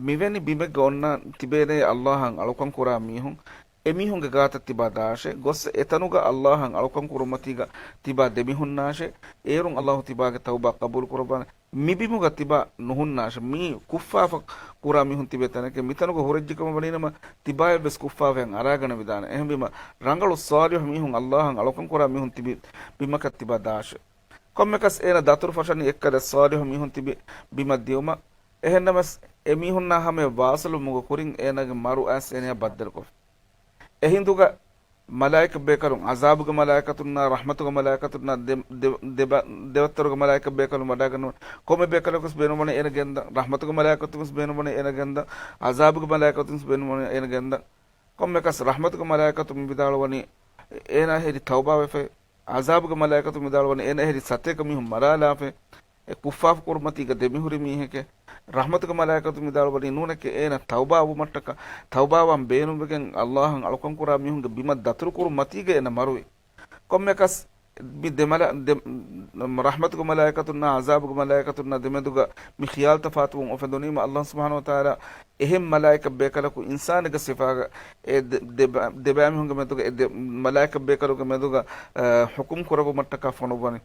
މިވެނި ބިމެއްގަ އޮންނަ ތިބޭނޭ އައްލާހަށް އަޅުކަން ކުރާ މީހުން، އެމީހުންގެ ގާތަށް ތިބާ ދާށޭ، ގޮސް އެތަނުގަ އައްލާހަށް އަޅުކަން ކުރުމަތީގަ ތިބާ ދެމީހުންނާށޭ، އޭރުން އައްލާހު ތިބާގެ ތައުބާ ޤަބޫލު ކުރައްވާނެ. މިބިމުގަ ތިބާ ނުހުންނާށޭ. މީ ކުށްފާފަ ކުރާ މީހުން ތިބޭ ތަނެކޭ. މިތަނުގަ ހުރެއްޖެކަމަށް ވަނީނަމަ، ތިބާޔަށްވެސް ކުށްފާފައިން އަރާގަނެވިދާނެ. އެހެންވީމަ، ރަނގަޅު ޞާލިޙު މީހުން އައްލާހަށް އަޅުކަން ކުރާ މީހުން ތިބި ބިމަކަށް ތިބާ ދާށޭ. ކޮންމެކަސް އޭނަ ދަތުރު ފަށަނީ އެއްކަލަ ޞާލިޙު މީހުން ތިބި ބިމަށް ދިޔުމަށް. އެހެންނަމަސް އެމީހުންނާ ހަމަޔަށް ވާސިލުވުމުގެ ކުރިން އޭނާގެ މަރު އައިސް އޭނަޔާ ބައްދަލުކޮށްފި. އެހިނދުގަ މަލާއިކަ ބޭކަލުން، ޢަޒާބުގެ މަލާއިކަތުންނާ ރަޙްމަތުގެ މަލާއިކަތުންނާ ދެ-، ދެ-، ދެބަ-، ދެވައްތަރުގެ މަލާއިކަ ބޭކަލުން ވަޑާގަންނަވަން. ކޮންމެ ބޭކަލަކުވެސް ބޭނުންވަނީ އޭނަ ގެންދަން. ރަޙްމަތުގެ މަލާއިކަތުންވެސް ބޭނުންވަނީ އޭނަ ގެންދަން. ޢަޒާބުގެ މަލާއިކަތުންވެސް ބޭނުންވަނީ އޭނަ ގެންދަން. ކޮންމެކަސް ރަޙްމަތުގެ މަލާއިކަތުން ވިދާޅުވަނީ އޭނާ ހެރި ތައުބާވެފައި. ޢަޒާބުގެ މަލާއިކަތުން ވިދާޅުވަނީ އޭނަ ހެރި ސަތޭކަ މީހުން މަރާލާފައި. އެ ކުށްފާފަ ކުރުމަތީގަ ދެމިހުރި މީހެކޭ. ރަޙްމަތުގެ މަލާއިކަތުން ވިދާޅުވަނީ ނޫނެކޭ އޭނަ ތައުބާވުމަށްޓަކާ، ތައުބާވާން ބޭނުންވެގެން އައްލާހަށް އަޅުކަން ކުރާ މީހުންގެ ބިމަށް ދަތުރު ކުރުމަތީގަ އޭނަ މަރުވި. ކޮންމެކަސް މި ދެ މަލަ-، ދެ-، ރަޙްމަތުގެ މަލާއިކަތުންނާ ޢަޒާބުގެ މަލާއިކަތުންނާ ދެމެދުގަ މި ޚިޔާލު ތަފާތުވުން އުފެދުނީމަ، އައްލާހު ސުބްޙާނަހު ވަތަޢާލާ އެހެން މަލާއިކަ ބޭކަލަކު އިންސާނެއްގެ ސިފާގަ އެ ދެ-، ދެބަ-، ދެބައިމީހުންގެ މެދުގަ އެ ދެ-، މަލާއިކަ ބޭކަލުގެ މެދުގަ، އަ، ޙުކުމް ކުރެއްވުމަށްޓަކާ ފޮނުއްވަނީ.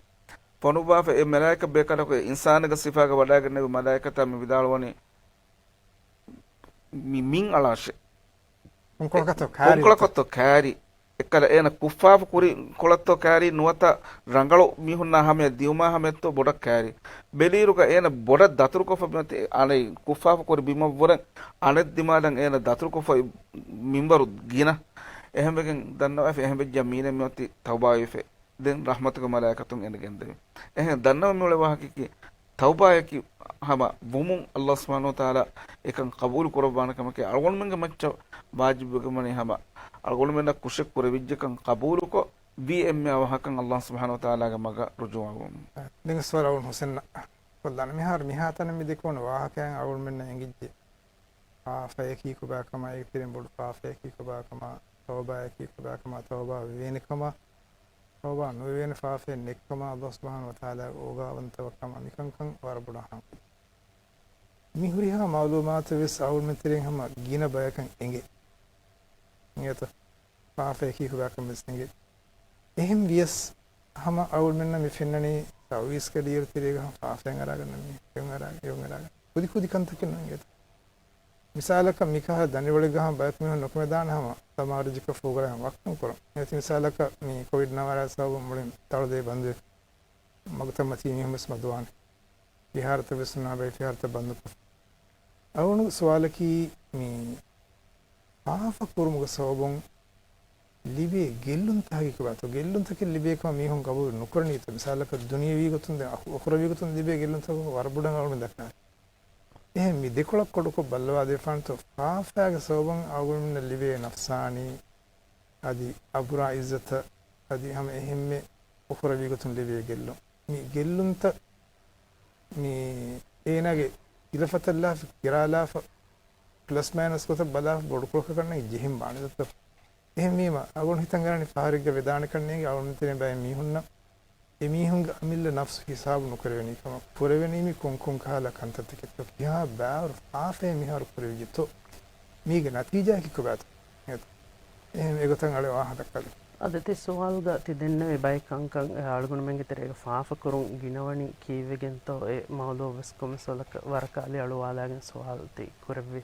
ފޮނުއްވާފަ އެ މަލާއިކަ ބޭކަލަކު އެ އިންސާނެއްގެ ސިފާގަ ވަޑާގެންނެވި މަލާއިކަތާ މި ވިދާޅުވަނީ، މި މިން އަޅާށޭ. ކޮންކޮޅަކަށްތޯ ކާރީ؟ ކޮންކޮޅަކަށްތޯ ކާރީ؟ އެއްކަލަ އޭނަ ކުށްފާފަ ކުރި ކޮޅަށްތޯ ކާރީ ނުވަތަ ރަނގަޅު މީހުންނާ ހަމަޔަށް ދިޔުމާ ހަމަޔަށްތޯ ބޮޑަށް ކާރީ؟ ބެލިއިރުގަ އޭނަ ބޮޑަށް ދަތުރުކޮށްފަ މިއޮތީ އަނެއް ކުށްފާފަ ކުރި ބިމަށްވުރެ އަނެއް ދިމާލަށް އޭނަ ދަތުރުކޮށްފަ މިންވަރު ގިނަ. އެހެންވެގެން ދަންނަވާފި އެހެންވެއްޖެ މީނަ މިއޮތީ ތައުބާވެފަ. ދެން ރަޙްމަތުގެ މަލާއިކަތުން އޭނަ ގެންދެވި. އެހެން ދަންނަވަން މިއުޅޭ ވާހަކައަކީ ތައުބާއަކީ ހަމަ ވުމުން އައްލާހު ސުބްޙާނަހު ވަތަޢާލާ އެކަން ޤަބޫލު ކުރައްވާނެ ކަމެކޭ. އަޅުގަނޑުމެންގެ މައްޗަށް ވާޖިބުވެގެންވަނީ ހަމަ އަޅުގަނޑުމެންނަށް ކުށެއް ކުރެވިއްޖެކަން ޤަބޫލުކޮށް، ވީ އެންމެ އަވަހަކަށް އައްލާހު ސުބްޙާނަހު ވަތަޢާލާގެ މަގަށް ރުޖޫޢަވުން. ދެން ސުވާލު އަޅުގަނޑު ހުސެންއަށް ކޮށްލާނަން. މިހާރު މިހާތަނަށް މި ދެކެވުނު ވާހަކައިން އަޅުގަނޑުމެންނަށް އެނގިއްޖެ ފާފައަކީ ކޮބާކަމާ، އޭގެ ތެރެއިން ބޮޑު ފާފައަކީ ކޮބާކަމާ، ތައުބާއަކީ ކޮބާކަމާ، ތައުބާ ވެވޭނެ ކަމާ، ތައުބާ ނުވެވޭނެ ފާފައެއް ނެތްކަމާ، އައްލާހު ސުބްޙާނަހު ވަތަޢާލާގެ އޯގާވަންތަވާ ކަމާ، މިކަންކަން ވަރަށް ބޮޑަށް ހާމަވޭ. މި ހުރިހާ މަޢުލޫމާތު ވެސް އަޅުގަނޑުމެން ތެރެއިން ހަމަ ގިނަ ބަޔަކަށް އެނގޭ. އިނގޭތަ؟ ފާފައަކީ ކޮބާކަން ވެސް އެނގޭ. އެހެން ވިޔަސް ހަމަ އަޅުގަނޑުމެންނަށް މި ފެންނަނީ ތައުވީޒްގެ ލިޔެރު ތެރޭގަ ހަމަ ފާފައިން އަރާގަންނަ މީހެއް. އެއުން އަރާ-، އެއުން އަރާގަން. ކުދި ކުދި ކަންތަކެއް ނޫން އިނގޭތަ؟ މިސާލަކަށް މިކަހަލަ ދަނޑިވަޅެއްގަ ހަމަ ބަޔަކު މީހުން ނުކުމެދާނެ ހަމަ ތަމާރައްޖަކަށް ފޫގަރައި ހަމަ ވައްކަން ކުރަން. އެހެން މިސާލަކަށް މި ކޮވިޑް ނަވާރަ ސަބަބުން މުޅިން ތަޅުދޭ ބަންދުވެ މަގުތައްމަތީ މީހުން ވެސް މަދުވާނެ. ފިހާރަތައް ވެސް ނާބައި ފިހާރަތައް ބަންދުކޮށް. އަޅުގަނޑު ސުވާލަކީ މި ފާފަ ކުރުމުގެ ސަބަބުން ލިބޭ ގެއްލުންތަކަކީ ކޮބާތޯ؟ ގެއްލުންތަކެއް ލިބޭ ކަމަށް މީހުން ގަބޫލު ނުކުރަނީތަ؟ މިސާލަކަށް ދުނިޔަވީ ގޮތުން ދެ-، އަޚު-، އުޚުރަވީ ގޮތުން ލިބޭ ގެއްލުންތަކުގެ ވަރަށް ބޮޑަށް އަޅުގަނޑު ދައްކާނެ. އެހެން މި ދެކޮޅަށް ކޮޑުކޮށް ބައްލަވާ ދެފާނެތޯ؟ ފާފައިގެ ސަބަބުން އަޅުގަނޑުމެންނަށް ލިބޭ ނަފްސާނީ އަދި އަބުރާ އިއްޒަތަށް އަދި ހަމަ އެހެންމެ އުޚުރަވީ ގޮތުން ލިބޭ ގެއްލުން. މި ގެއްލުންތައް މި އޭނާގެ ތިލަފަތަށް ލާފަ، ކިރާ ލާފަ، ޕްލަސް މައިނަސް ގޮތަށް ބަލާފަ ބޮޑުކޮޅަކަށް ނަގި ޖެހެން ވާނެ ދައްތަ. އެހެންވީމަ، އަޅުގަނޑު ހިތަށް އަރާނީ ފަހަރެއްގަ ވެދާނެކަން ނޭނގެ އަޅުގަނޑު ތެރެއިން ބައެއް މީހުންނަށް އެމީހުންގެ އަމިއްލަ ނަފްސު ހިސާބު ނުކުރެވެނީ ކަމަށް. ކުރެވެނީ މި ކޮން ކޮން ކަހަލަ ކަންތައްތަކެއްތޯ؟ ކިހާ ބާރު ފާފައެއް މިހާރު ކުރެވިއްޖެތޯ؟ މީގެ ނަތީޖާއަކީ ކޮބާތޯ؟ އެހެން އެގޮތަށް އަޅެ ވާހަކަ ދައްކާލި. އަދި ތި ސުވާލުގަ ތި ދެންނެވި ބައެއް ކަންކަން، އެ، އަޅުގަނޑުމެންގެ ތެރޭގަ ފާފަ ކުރުން ގިނަވަނީ ކީއްވެގެންތޯ؟ އެ މައުޟޫޢު ވެސް ކޮންމެސް ވަރަކަށް އަލިއަޅުވާލާގެން ސުވާލު ތި ކުރެއްވި.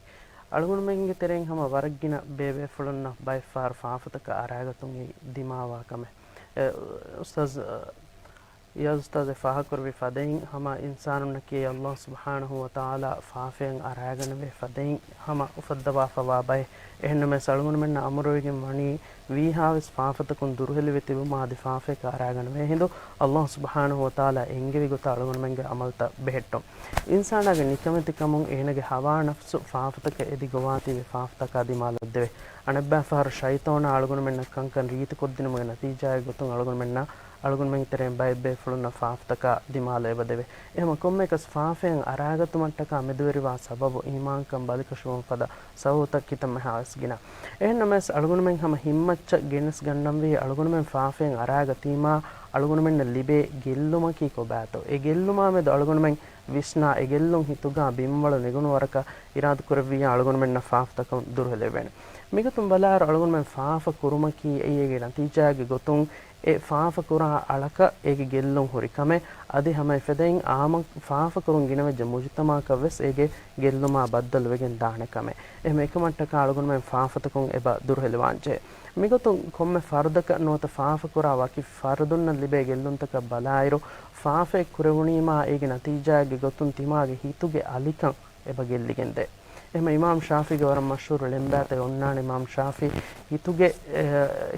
އަޅުގަނޑުމެންގެ ތެރެއިން ހަމަ ވަރަށް ގިނަ ބޭބޭފުޅުންނަށް ބައެއް ފަހަރު ފާފަތަކަށް އަރާގަތުން އެއީ ދިމާވާ ކަމެއް. އެ، އުސްތާޒް، އަ، އިޔާޒް އުސްތާޒެ ފާހަގަކުރެއްވި ފަދައިން ހަމަ އިންސާނުންނަކީ އައްލާހު ސުބްޙާނަހު ވަތަޢާލާ ފާފައިން އަރާގަނެވޭ ފަދައިން ހަމަ އުފައްދަވާފަވާ ބައެއް. އެހެންނަމަވެސް އަޅުގަނޑުމެންނަށް އަމުރުވެގެން ވަނީ ވީހާވެސް ފާފަތަކުން ދުރުހެލިވެ ތިބުމާ އަދި ފާފަޔަކަށް އަރާގަނެވޭ ހިނދު އައްލާހު ސުބްޙާނަހު ވަތަޢާލާ އެންގެވި ގޮތަށް އަޅުގަނޑުމެންގެ އަމަލުތައް ބެހެއްޓުން. އިންސާނާގެ ނިކަމެތިކަމުން އޭނަގެ ހަވާ ނަފްސު ފާފަތަކަށް އެދި ގޮވާތީވެ ފާފަތަކާ ދިމާލަށްދެވޭ. އަނެއްބައި ފަހަރު ޝައިޠާނާ އަޅުގަނޑުމެންނަށް ކަންކަން ރީތިކޮށްދިނުމުގެ ނަތީޖާއެއް ގޮތުން އަޅުގަނޑުމެންނަށް އަޅުގަނޑުމެންގެ ތެރެއިން ބައެއް ބޭފުޅުންނަށް ފާފަތަކާ ދިމާލަށް އެބަދެވޭ. އެހެން ކޮންމެއަކަސް ފާފައިން އަރާގަތުމަށްޓަކާ މެދުވެރިވާ ސަބަބު އީމާންކަން ބަލިކަށިވުމަށް ފަދަ ސަބަބުތައް ކިތަންމެހާވެސް ގިނަ. އެހެންނަމަވެސް އަޅުގަނޑުމެން ހަމަ ހިތްމައްޗަށް ގެނެސް ގަންނަންވީ އަޅުގަނޑުމެން ފާފައިން އަރާގަތީމާ އަޅުގަނޑުމެންނަށް ލިބޭ ގެއްލުމަކީ ކޮބާތޯ؟ އެ ގެއްލުމާމެދު އަޅުގަނޑުމެން ވިސްނާ އެ ގެއްލުން ހިތުގާ ބިންވަޅު ނެގުނު ވަރަކަށް އިރާދަ ކުރެއްވިއްޔާ އަޅުގަނޑުމެންނަށް ފާފަތަކުން ދުރުހެލިވެވޭނެ. މިގޮތުން ބަލާއިރު އަޅުގަނޑުމެން ފާފަ ކުރުމަކީ އެއީ އޭގެ ނަތީޖާއެއްގެ ގޮތުން އެ ފާފަ ކުރާ އަޅަކަށް އޭގެ ގެއްލުން ހުރި ކަމެއް. އަދި ހަމަ އެފަދައިން އާއްމު ފާފަ ކުރުން ގިނަވެއްޖެ މުޖުތަމަޢަކަށް ވެސް އޭގެ ގެއްލުމާ ބައްދަލުވެގެން ދާނެ ކަމެއް. އެހެން އެކަމަށްޓަކާ އަޅުގަނޑުމެން ފާފަތަކުން އެބަ ދުރުހެލިވާންޖެހޭ. މިގޮތުން ކޮންމެ ފަރުދަކަށް ނުވަތަ ފާފަ ކުރާ ވަކި ފަރުދުންނަށް ލިބޭ ގެއްލުންތަކަށް ބަލާއިރު، ފާފައެއް ކުރެވުނީމާ އޭގެ ނަތީޖާއެއްގެ ގޮތުން ތިމާގެ ހިތުގެ އަލިކަން އެބަ ގެއްލިގެންދޭ. އެހެން އިމާމް ޝާފީގެ ވަރަށް މަޝްހޫރު ޅެންބާތެއް އޮންނާނެ. އިމާމް ޝާފީ ހިތުގެ، އެ،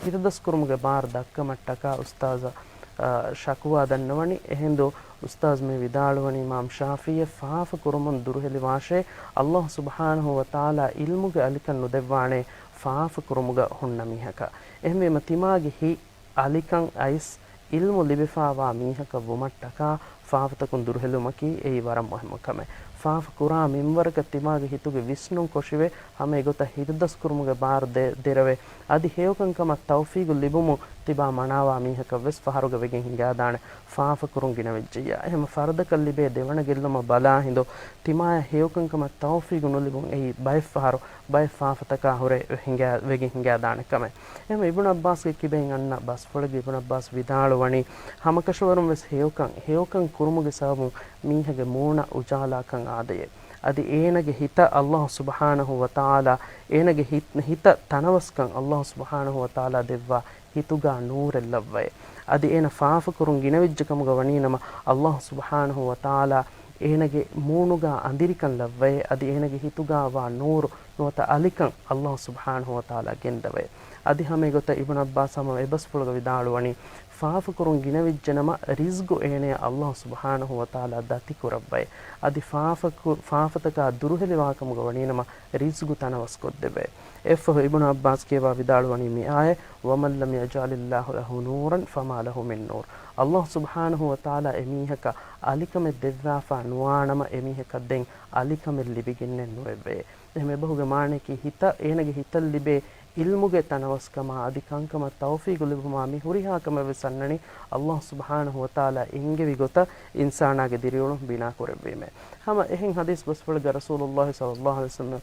ހިތަދަސްކުރުމުގެ ބާރު ދައްކަމަށްޓަކާ އުސްތާޒަށް، އަ، ޝަކުވާ ދަންނަވަނީ. އެހިނދު އުސްތާޒް މި ވިދާޅުވަނީ އިމާމް ޝާފީއަށް ފާފަ ކުރުމުން ދުރުހެލިވާށޭ، އައްލާހު ސުބްޙާނަހު ވަތަޢާލާ ޢިލްމުގެ އަލިކަން ނުދެއްވާނެ ފާފަ ކުރުމުގަ ހުންނަ މީހަކަށް. އެހެންވީމަ ތިމާގެ ހިތް އަލިކަން އައިސް ޢިލްމު ލިބިފާވާ މީހަކަށް ވުމަށްޓަކާ ފާފަތަކުން ދުރުހެލުމަކީ އެއީ ވަރަށް މުހިއްމު ކަމެއް. ފާފަ ކުރާ މިންވަރަކަށް ތިމާގެ ހިތުގެ ވިސްނުން ކޮށިވެ، ހަމަ އެގޮތަށް ހިތަދަސްކުރުމުގެ ބާރު ދެ-، ދެރަވެ، އަދި ހެޔޮކަންކަމަށް ތައުފީގު ލިބުމުން ތިބާ މަނާވާ މީހަކަށް ވެސް ފަހަރުގަ ވެގެން ހިނގާދާނެ ފާފަ ކުރުން ގިނަވެއްޖެއްޔާ. އެހެން ފަރުދަކަށް ލިބޭ ދެވަނަ ގެއްލުމަށް ބަލާ ހިނދު، ތިމާޔަށް ހެޔޮކަންކަމަށް ތައުފީގު ނުލިބުން އެއީ ބައެއް ފަހަރު ބައެއް ފާފަތަކާ ހުރެ ހިނގާ-، ވެގެން ހިނގާދާނެ ކަމެއް. އެހެން އިބްނު ޢައްބާސްގެ ކިބައިން އަންނަ ބަސްފުޅެއްގަ އިބްނު ޢައްބާސް ވިދާޅުވަނީ، ހަމަކަށަވަރުން ވެސް ހެޔޮކަން، ހެޔޮކަން ކުރުމުގެ ސަބަބުން މީހެއްގެ މޫނަށް އުޖާލާކަން އާދަޔޭ. އަދި އޭނަގެ ހިތަށް އައްލާހު ސުބްޙާނަހު ވަތަޢާލާ، އޭނަގެ ހިތް-، ހިތަށް ތަނަވަސްކަން އައްލާހު ސުބްޙާނަހު ވަތަޢާލާ ދެއްވާ ހިތުގާ ނޫރެއް ލައްވައޭ. އަދި އޭނަ ފާފަކުރުން ގިނަވެއްޖެ ކަމުގަ ވަނީނަމަ، އައްލާހު ސުބްޙާނަހު ވަތަޢާލާ އޭނަގެ މޫނުގާ އަނދިރިކަން ލައްވައޭ. އަދި އޭނަގެ ހިތުގާ ވާ ނޫރު ނުވަތަ އަލިކަން އައްލާހު ސުބްޙާނަހު ވަތަޢާލާ ގެންދަވައޭ. އަދި ހަމަ އެގޮތަށް އިބްނު ޢައްބާސް ހަމަ އެބަސްފުޅުގަ ވިދާޅުވަނީ، ފާފަކުރުން ގިނަވެއްޖެނަމަ، ރިޒްގު އޭނަޔަށް އައްލާހު ސުބްޙާނަހު ވަތަޢާލާ ދަތިކުރައްވައޭ. އަދި ފާފަކު-، ފާފަތަކާ ދުރުހެލިވާކަމުގަ ވަނީނަމަ، ރިޒްގު ތަނަވަސްކޮށްދެއްވައޭ. އެއަށްފަހު އިބްނު ޢައްބާސް ކިޔަވާ ވިދާޅުވަނީ މި އާޔަތް، وَمَنْ لَمْ يَجْعَلِ اللَّهُ لَهُ نُورًا فَمَا لَهُ مِنْ نُورٍ. އައްލާހު ސުބްޙާނަހު ވަތަޢާލާ އެމީހަކަށް އަލިކަމެއް ދެއްވާފާ ނުވާނަމަ، އެމީހަކަށް ދެން އަލިކަމެއް ލިބިގެންނެއް ނުވެއްވެ. އެހެން އެބަހުގެ މާނަޔަކީ ހިތަށް، އޭނަގެ ހިތަށް ލިބޭ ޢިލްމުގެ ތަނަވަސްކަމާ އަދި ކަންކަމަށް ތައުފީގު ލިބުމާ މި ހުރިހާ ކަމެއް ވެސް އަންނަނީ އައްލާހު ސުބްޙާނަހު ވަތަޢާލާ އެންގެވި ގޮތަށް އިންސާނާގެ ދިރިއުޅުން ބިނާ ކުރެއްވީމޭ. ހަމަ އެހެން ޙަދީޘް ބަސްފުޅެއްގަ ރަސޫލުﷲ ޞައްލަﷲު ޢަލައިހި ވަސައްލަމަ،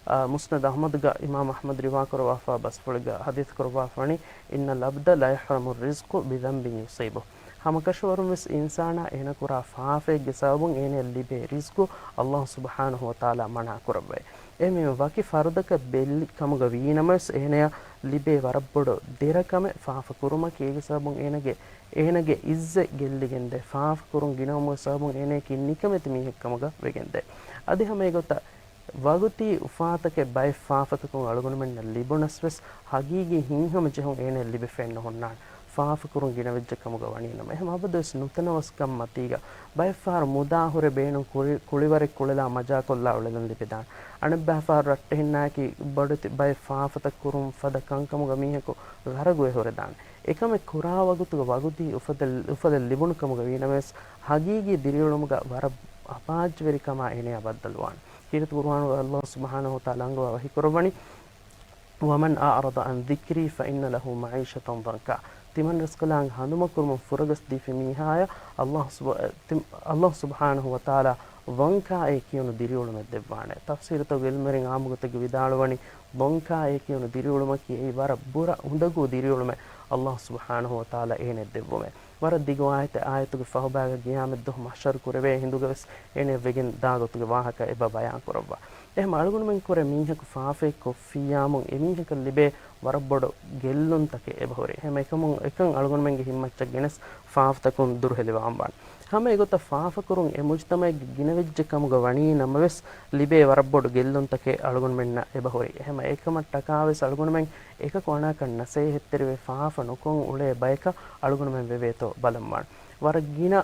އާ، މުސްނަދު އަޙްމަދުގަ އިމާމް އަޙްމަދު ރިވާކުރައްވާފާ ބަސްފުޅެއްގަ ޙަދީޘް ކުރައްވާފަވަނީ، إِنَّ الْعَبْدَ لَيَحْرُمُ الرِّزْقُ بِذَنْبٍ يُصِيبُهُ. ހަމަކަށަވަރުން ވެސް އިންސާނާ އޭނަ ކުރާ ފާފައެއްގެ ސަބަބުން އޭނަޔަށް ލިބޭ ރިޒްގު އައްލާހު ސުބްޙާނަހު ވަތަޢާލާ މަނާ ކުރައްވައޭ. އެހެންވީމަ ވަކި ފަރުދަކަށް ބެއްލި ކަމުގަ ވީނަމަވެސް، އޭނަޔަށް ލިބޭ ވަރަށް ބޮޑު ދެރަ ކަމެއް ފާފަ ކުރުމަކީ. އޭގެ ސަބަބުން އޭނަގެ، އޭނަގެ އިއްޒަތް ގެއްލިގެންދޭ، ފާފަ ކުރުން ގިނަވުމުގެ ސަބަބުން އޭނަޔަކީ ނިކަމެތި މީހެއް ކަމުގަ ވެގެންދޭ. އަދި ހަމަ އެގޮތަށް ވަގުތީ އުފާތަކެއް ބައެއް ފާފަތަކުން އަޅުގަނޑުމެންނަށް ލިބުނަސްވެސް، ހަގީގީ ހިތްހަމަޖެހުން އޭނަޔަށް ލިބިފައެއްނުހުންނާނެ. ފާފަކުރުން ގިނަވެއްޖެ ކަމުގަ ވަނީނަމަ، އެހެން އަބަދުވެސް ނުތަނަވަސްކަން މަތީގަ ބައެއްފަހަރު މުދާ ހުރެ ބޭނުން ކުޅި-، ކުޅިވަރެއް ކުޅެލާ މަޖާކޮށްލާ އުޅެލުން ލިބިދާނެ. އަނެއްބައިފަހަރު ރައްޓެހިންނާއެކީ ބޮޑެތި ބައެއް ފާފަތައް ކުރުން ފަދަ ކަންކަމުގަ މީހަކު ޣަރަގުވެ ހުރެދާނެ. އެކަމެއް ކުރާ ވަގުތުގަ ވަގުތީ އުފަދަ-، އުފަލެއް ލިބުނު ކަމުގަ ވީނަމަވެސް، ހަގީގީ ދިރިއުޅުމުގަ ވަރަށް އަޕާއްޗިވެރިކަމާ އޭނަޔާ ބައްދަލުވާނެ. ކީރިތި ޤުރުއާނުގަ ﷲ ސުބްޙާނަހޫ ވަތަޢާލާ އަންގަވާ ވަޙީކުރައްވަނީ، ومن أعرض عن ذكري فإن له معيشة ضنكا. ތިމަންރަސްކަލާނގެ ހަނދުމަކުރުމުން ފުރަގަސްދީފި މީހާޔަށް ﷲ ސުބް-، ތި-، ﷲ ސުބްޙާނަހޫ ވަތަޢާލާ ޟަންކާއޭ ކިޔުނު ދިރިއުޅުމެއް ދެއްވާނެ. ތަފްސީރުތަކުގެ ޢިލްމުވެރިން ޢާއްމުގޮތެއްގަ ވިދާޅުވަނީ، ޟަންކާއޭ ކިޔުނު ދިރިއުޅުމަކީ އެއީ ވަރަށް ބުރަ އުނދަގޫ ދިރިއުޅުމެއް ﷲ ސުބްޙާނަހޫ ވަތަޢާލާ އޭނަޔަށް ދެއްވުމެއް. ވަރަށް ދިގު އާޔަތެއް، އާޔަތުގެ ފަހުބައިގަ ޤިޔާމަތްދުވަހު މަޙްޝަރު ކުރެވޭ ހިނދުގަވެސް އޭނަޔަށް ވެގެން ދާ ގޮތުގެ ވާހަކަ އެބަ ބަޔާން ކުރައްވާ. އެހެން އަޅުގަނޑުމެން ކުރެ މީހަކު ފާފައެއް ކޮށްފިއްޔާމުން އެމީހަކަށް ލިބޭ ވަރަށް ބޮޑު ގެއްލުންތަކެއް އެބަހުރި. އެހެން އެކަމުން އެކަން އަޅުގަނޑުމެންގެ ހިތްމައްޗަށް ގެނެސް ފާފަތަކުން ދުރުހެލިވާން ވާނެ. ހަމަ އެގޮތަށް ފާފަކުރުން އެ މުޖްތަމަޢެއްގެ ގިނަވެއްޖެ ކަމުގަ ވަނީ ނަމަވެސް، ލިބޭ ވަރަށް ބޮޑު ގެއްލުންތަކެއް އަޅުގަނޑުމެންނަށް އެބަހުރި. އެހެން އެކަމަށްޓަކާވެސް އަޅުގަނޑުމެން އެކަކު އަނާކަށް ނަސޭހަތްތެރިވެ ފާފަ ނުކޮށް އުޅޭ ބަޔަކަށް އަޅުގަނޑުމެން ވެވޭތޯ ބަލަންވާނެ. ވަރަށް ގިނަ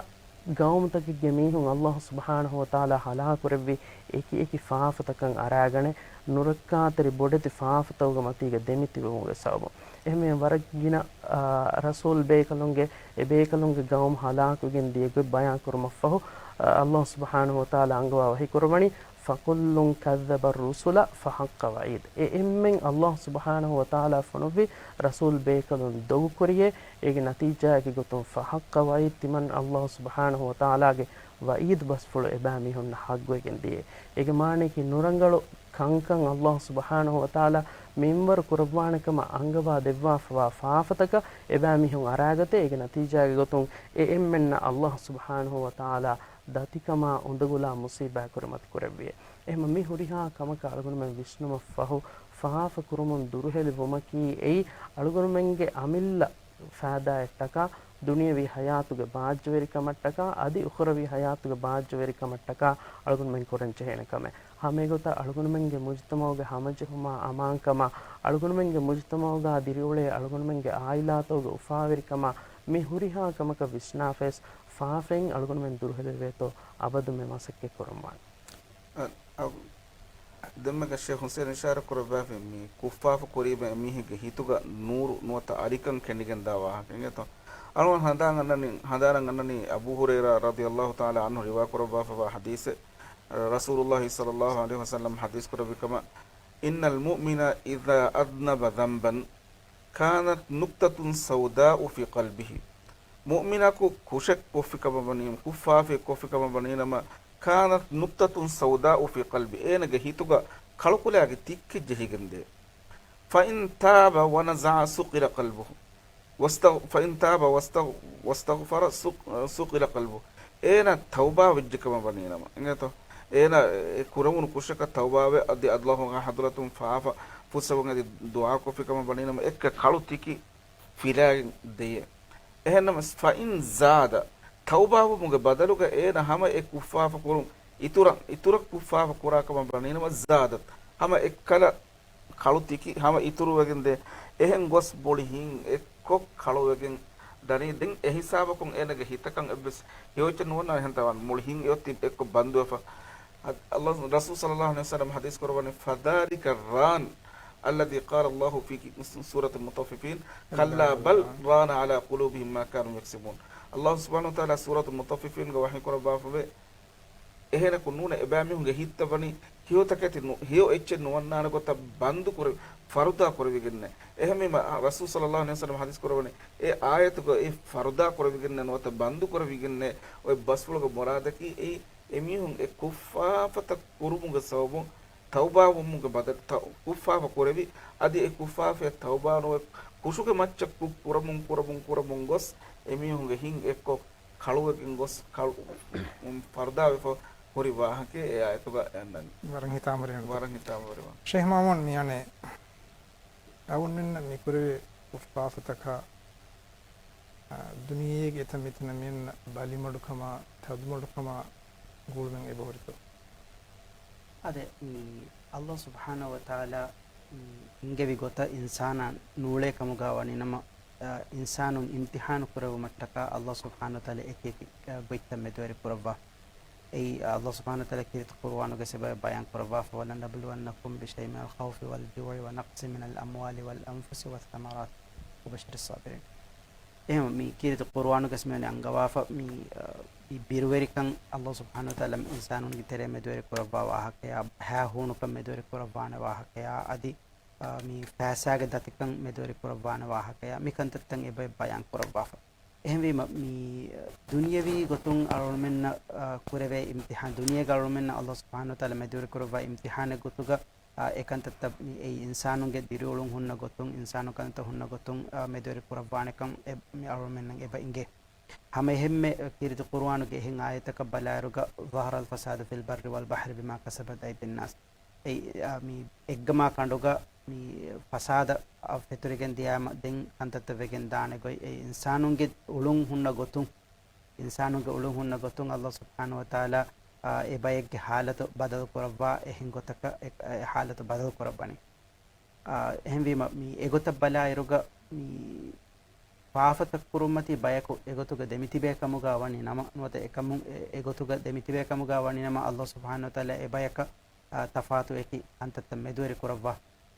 ގައުމުތަކެއްގެ މީހުން ﷲ ސުބްޙާނަހޫ ވަތަޢާލާ ހަލާކުކުރެއްވީ އެކި އެކި ފާފަތަކަށް އަރާގަނެ، ނުރައްކާތެރި ބޮޑެތި ފާފަތަކުގެ މަތީގަ ދެމިތިބުމުގެ ސަބަބުން. އެހެންވެ ވަރަށް ގިނަ، އާ، ރަސޫލް ބޭކަލުންގެ، އެ ބޭކަލުންގެ ގައުމު ހަލާކުވެގެން ދިޔަ ގޮތް ބަޔާން ކުރުމަށްފަހު، އާ، ﷲ ސުބްޙާނަހޫ ވަތަޢާލާ އަންގަވާ ވަޙީކުރައްވަނީ، فكل كذب الرسل فحق وعيد. އެ އެންމެން ﷲ ސުބްޙާނަހޫ ވަތަޢާލާ ފޮނުއްވި ރަސޫލް ބޭކަލުން ދޮގުކުރިޔޭ، އޭގެ ނަތީޖާއަކީ ގޮތުން فحق وعيد، ތިމަން ﷲ ސުބްޙާނަހޫ ވަތަޢާލާގެ ވަޢީދު ބަސްފުޅު އެބައިމީހުންނަށް ޙައްޤުވެގެން ދިޔައީ. އޭގެ މާނަޔަކީ ނުރަނގަޅު ކަންކަން ﷲ ސުބްޙާނަހޫ ވަތަޢާލާ މިންވަރު ކުރައްވާނެ ކަމަށް އަންގަވާ ދެއްވާފަވާ ފާފަތަކަށް އެބައިމީހުން އަރާގަތޭ، އޭގެ ނަތީޖާގެ ގޮތުން އެ އެންމެންނަށް ﷲ ސުބްޙާނަހޫ ވަތަޢާލާ ދަތިކަމާ އުނދަގުލާ މުޞީބާތް ކުރިމަތި ކުރެއްވިޔޭ. އެހެން މި ހުރިހާ ކަމަކަށް އަޅުގަނޑުމެން ވިސްނުމަށްފަހު، ފާފަ ކުރުމުން ދުރުހެލި ވުމަކީ އެއީ އަޅުގަނޑުމެންގެ އަމިއްލަ ފައިދާއަށްޓަކާ، ދުނިޔަވީ ޙަޔާތުގެ ބާއްޖަވެރިކަމަށްޓަކާ، އަދި އުޚްރަވީ ޙަޔާތުގެ ބާއްޖަވެރިކަމަށްޓަކާ އަޅުގަނޑުމެން ކުރަން ޖެހޭނެ ކަމެއް. ހަމައެގޮތަށް އަޅުގަނޑުމެންގެ މުޖުތަމަޢުގެ ހަމަޖެހުމާ އަމާންކަމާ، އަޅުގަނޑުމެންގެ މުޖުތަމަޢުގާ ދިރިއުޅޭ އަޅުގަނޑުމެންގެ ޢާއިލާތަކުގެ އުފާވެރިކަމާ، މި ހުރިހާ ކަމަކަށް ވިސްނާފަވެސް، ފާފައިން އަޅުގަނޑުމެން ދުރުހެލިވޭތޯ އަބަދުމެ މަސައްކަތް ކުރަންވާނެ. އަ، އަ، ދެންމެ ޝޭޚް ޙުސައިން އިޝާރާތް ކުރައްވާފަ މި ކުށްފާފަ ކުރީމަ އެމީހެއްގެ ހިތުގަ ނޫރު ނުވަތަ އަރިކަން ކެނޑިގެންދާ ވާހަކަ އިނގޭތޯ. އަޅުގަނޑު ހަނދާން އަންނަނީ، ހަނދާނަށް އަންނަނީ އަބޫ ހުރައިރާ ރަޟިޔަﷲ ތަޢާލާ ޢަންހު ރިވާ ކުރައްވާފަވާ ޙަދީޘެއް، ރަސޫލުﷲ ޞައްލަﷲ ޢަލައިހި ވަސައްލަމް ޙަދީޘް ކުރެއްވި ކަމަށް، إن المؤمن إذا أذنب ذنبا كانت نكتة سوداء في قلبه. މުއުމިނަކު ކުށެއް ކޮށްފި ކަމަށް ވަނީ، ކުށްފާފައެއް ކޮށްފި ކަމަށް ވަނީނަމަ، كانت نكتة سوداء في قلبه، އޭނަގެ ހިތުގަ ކަޅުކުލައިގެ ތިއްކެއް ޖެހިގެންދޭ. فإن تاب ونزع صقل قلبه. واستغ-، فإن تاب واستغ-، واستغفر صق-، صقل قلبه. އޭނަ ތައުބާ ވެއްޖެ ކަމަށް ވަނީނަމަ، އިނގޭތޯ؟ އޭނަ އެ ކުރެވުނު ކުށަކަށް ތައުބާވެ، އަދި ﷲ ގެ ޙަޟްރަތުން ފާފަ ފުއްސަވަން އަދި ދުޢާ ކޮށްފި ކަމަށް ވަނީނަމަ، އެއްކަ ކަޅު ތިކި ފިލާގެން ދެޔޭ. އެހެންނަމަ، فإن زاد، ތައުބާވުމުގެ ބަދަލުގަ އޭނަ ހަމަ އެ ކުށްފާފަ ކުރުން އިތުރަށް، އިތުރަށް ކުށްފާފަ ކުރާ ކަމަށް ވަނީނަމަ، زادت، ހަމަ އެއްކަލަ ކަޅު ތިކި ހަމަ އިތުރުވެގެން ދޭ. އެހެން ގޮސް މުޅި ހިތް އެއްކޮށް ކަޅުވެގެން ދަނީ. ދެން އެ ހިސާބަކުން އޭނަގެ ހިތަކަށް އެއްވެސް ހެޔޮއެއްޗެއް ނުވަންނާނެ ހެންތާ ވާން. މުޅި ހިތް އެއޮތީ އެއްކޮށް ބަންދުވެފަ. އަ-، ﷲ، ރަސޫލު ޞައްލަﷲ ޢަލައިހި ވަސައްލަމް ޙަދީޘް ކުރައްވަނީ، فذلك الران الذي قال الله في سورة المطففين، كلا بل ران على قلوبهم ما كانوا يكسبون. ﷲ ސުބްޙާނަހޫ ވަތަޢާލާ ސޫރަތުލް މުޠައްފިފީންގަ ވަޙީ ކުރައްވާފަވޭ، އެހެނަކު ނޫނޭ އެބައިމީހުންގެ ހިތްތައް ވަނީ ހެޔޮތަކެތި ނު-، ހެޔޮ އެއްޗެއް ނުވަންނާނެ ގޮތަށް ބަންދު ކުރެ-، ފަރުދާ ކުރެވިގެންނޭ. އެހެންވީމަ، ރަސޫލު ޞައްލަﷲ ޢަލައިހި ވަސައްލަމް ޙަދީޘް ކުރައްވަނީ، އެ އާޔަތުގަ އެ ފަރުދާ ކުރެވިގެންނޭ ނުވަތަ ބަންދު ކުރެވިގެންނޭ އޮތް ބަސްފުޅުގެ މުރާދަކީ އެއީ، އެމީހުން އެ ކުށްފާފަތައް ކުރުމުގެ ސަބަބުން ތައުބާވުމުގެ ބަދަ-، ތަ-، ކުށްފާފަ ކުރެވި، އަދި އެ ކުށްފާފަޔަށް ތައުބާ ނުވެ، ކުށުގެ މައްޗަށް ކުށް ކުރަމުން، ކުރަމުން، ކުރަމުން ގޮސް، އެމީހުންގެ ހިތް އެއްކޮށް، ކަޅުވެގެން ގޮސް، ކަޅު-، ފަރުދާވެފަ، ހުރި ވާހަކައެއް އެ އާޔަތުގަ އަންނަނީ. ވަރަށް ހިތާމަވެރި ނުކުތާ. ވަރަށް ހިތާމަވެރި ވާހަކަ. ޝޭޚް މާމޫން މި އަނެއް އަޅުގަނޑުމެންނަށް މި ކުރެވޭ އުފާފަތަކާ، އާ، ދުނިޔޭގެ އެތަން މިތަނަށް މިއަންނަ ބަލިމަޑުކަމާ، ތަދުމަޑުކަމާ ގުޅުމެއް އެބަހުރިތޯ؟ އާދެ، މި އައްލާހު ސުބްޙާނަހު ވަތަޢާލާ މި އިންގެވި ގޮތަށް އިންސާނާ ނޫޅޭ ކަމުގަ ވަނީ ނަމަ، އާ، އިންސާނުން އިމްތިޙާނު ކުރެވުމަށްޓަކާ އައްލާހު ސުބްޙާނަހު ވަތަޢާލާ އެކި އެކި، އާ، ގޮތްތައް މެދުވެރި ކުރައްވާ. އެއީ، އާ، އައްލާހު ސުބްޙާނަހު ވަތަޢާލާ ކީރިތި ޤުރުއާނުގެ ސިފައެއް ބަޔާން ކުރައްވާފަ، وَلَنَبْلُوَنَّكُم بِشَيْءٍ مِّنَ الْخَوْفِ وَالْجُوعِ وَنَقْصٍ مِّنَ الْأَمْوَالِ وَالْأَنفُسِ وَالثَّمَرَاتِ وَبَشِّرِ الصَّابِرِينَ. އެހެން މި ކީރިތި ޤުރުއާނުގަސް މިވަނީ އަންގަވާފަ މި، އަ، މި ބިރުވެރިކަން އައްލާހު ސުބްޙާނަހު ވަތަޢާލާ އިންސާނުންގެ ތެރޭ މެދުވެރި ކުރައްވާ ވާހަކަޔާ، ހައިހޫނުކަން މެދުވެރި ކުރައްވާނެ ވާހަކަޔާ، އަދި، އަ، މި ފައިސާގެ ދަތިކަން މެދުވެރި ކުރައްވާނެ ވާހަކަޔާ، މި ކަންތައްތައް އެބައޮތް ބަޔާން ކުރައްވާފަ. އެހެންވީމަ، މި ދުނިޔަވީ ގޮތުން އަޅުގަނޑުމެންނަށް، އަ، ކުރެވޭ އިމްތިޙާން، ދުނިޔޭގަ އަޅުގަނޑުމެންނަށް އައްލާހު ސުބްޙާނަހު ވަތަޢާލާ މެދުވެރި ކުރައްވާ އިމްތިޙާނެއް ގޮތުގަ، އާ، އެކަންތައްތައް މި އެއީ އިންސާނުންގެ ދިރިއުޅުން ހުންނަ ގޮތުން، އިންސާނުން ކަންތައް ހުންނަ ގޮތުން، އާ، މެދުވެރި ކުރައްވާނެކަން އެ، މި އަޅުގަނޑުމެންނަށް އެބަ އިނގޭ. ހަމަ އެހެންމެ ކީރިތި ޤުރުއާނުގެ އެހެން އާޔަތަކަށް ބަލާއިރުގަ، ظَهَرَ الْفَسَادُ فِي الْبَرِّ وَالْبَحْرِ بِمَا كَسَبَتْ أَيْدِي النَّاسِ. އެއީ، އާ، މި އެއްގަމާ ކަނޑުގަ މި ފަސާދަ، އާ، ފެތުރިގެން ދިޔާމަ ދެން ކަންތައްތައް ވެގެން ދާނެ ގޮތް، އެ އިންސާނުންގެ އުޅުން ހުންނަ ގޮތުން، އިންސާނުންގެ އުޅުން ހުންނަ ގޮތުން އައްލާހު ސުބްޙާނަހު ވަތަޢާލާ، އާ، އެ ބައެއްގެ ޙާލަތު ބަދަލު ކުރައްވާ އެހެން ގޮތަކަށް އެ، އެ ޙާލަތު ބަދަލު ކުރައްވަނީ. އާ، އެހެންވީމަ، މި އެގޮތަށް ބަލާއިރުގަ، މި ފާފަތައް ކުރުންމަތީ ބަޔަކު އެގޮތުގަ ދެމިތިބޭ ކަމުގަ ވަނީ ނަމަ، ނުވަތަ އެކަމުން އެ، އެގޮތުގަ ދެމިތިބޭ ކަމުގަ ވަނީ ނަމަ، އައްލާހު ސުބްޙާނަހު ވަތަޢާލާ އެ ބަޔަކަށް، އާ، ތަފާތު އެކި ކަންތައްތައް މެދުވެރި ކުރައްވާ.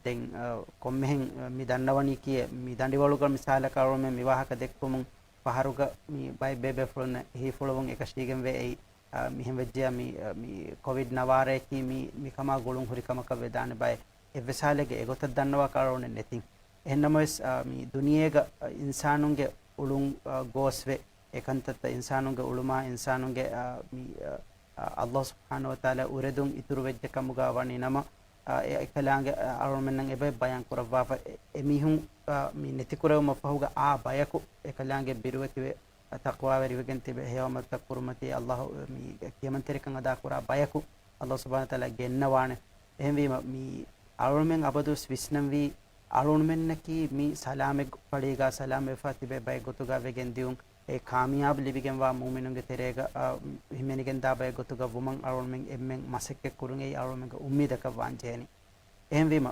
ދެން، އާ، ކޮންމެހެން، އާ، މި ދަންނަވަނީކީއެއް، މި ދަނޑިވަޅުގަ މިސާލަކަށް އަޅުގަނޑުމެން މި ވާހަކަ ދެއްކުމުން ފަހަރުގަ މި ބައެއް ބޭބޭފުޅުންނަށް ހީފުޅުވުން އެކަށީގެންވޭ އެއީ، އާ، މިހެންވެއްޖެޔާ މި، އާ، މި ކޮވިޑް ނަވާރައަކީ މި، މިކަމާ ގުޅުން ހުރި ކަމަކަށް ވެދާނެ ބައެއް. އެއްވެސް ހާލެއްގަ އެގޮތަށް ދަންނަވާކަށް އަޅުގަނޑުމެން ނެތިން. އެހެންނަމަވެސް، އާ، މި ދުނިޔޭގަ، އާ، އިންސާނުންގެ އުޅުން، އާ، ގޯސްވެ، އެކަންތައްތައް އިންސާނުންގެ އުޅުމާ، އިންސާނުންގެ، އާ، މި، އާ، އާ، އައްލާހު ސުބްޙާނަހު ވަތަޢާލާ އުރެދުން އިތުރުވެއްޖެ ކަމުގަ ވަނީ ނަމަ، އާ، އެ އެކަލާނގެ، އާ، އަޅުގަނޑުމެންނަށް އެބައޮތް ބަޔާން ކުރައްވާފަ. އެ، އެމީހުން، އާ، މި ނެތިކުރެވުމަށްފަހުގަ އާ ބަޔަކު އެކަލާނގެ ބިރުވެތިވެ، ތަޤްވާވެރިވެގެން ތިބެ ހެޔޮ ޢަމަލުތައް ކުރުމަތީ އައްލާހު މި ކިޔަމަންތެރިކަން އަދާކުރާ ބަޔަކު އައްލާހު ސުބްޙާނަހު ވަތަޢާލާ ގެންނަވާނެ. އެހެންވީމަ، މި އަޅުގަނޑުމެން އަބަދުވެސް ވިސްނަންވީ، އަޅުގަނޑުމެންނަކީ މި ސަލާމަތް ފަޅީގާ ސަލާމަތްވެފަ ތިބޭ ބައެއް ގޮތުގަ ވެގެން ދިޔުން، އެ ކާމިޔާބު ލިބިގެންވާ މުއުމިނުންގެ ތެރޭގަ، އާ، ހިމެނިގެންދާ ބައެއް ގޮތުގަ ވުމަށް އަޅުގަނޑުމެން އެންމެން މަސައްކަތް ކުރުން އެއީ އަޅުގަނޑުމެންގެ އުއްމީދަކަށް ވާން ޖެހެނީ. އެހެންވީމަ،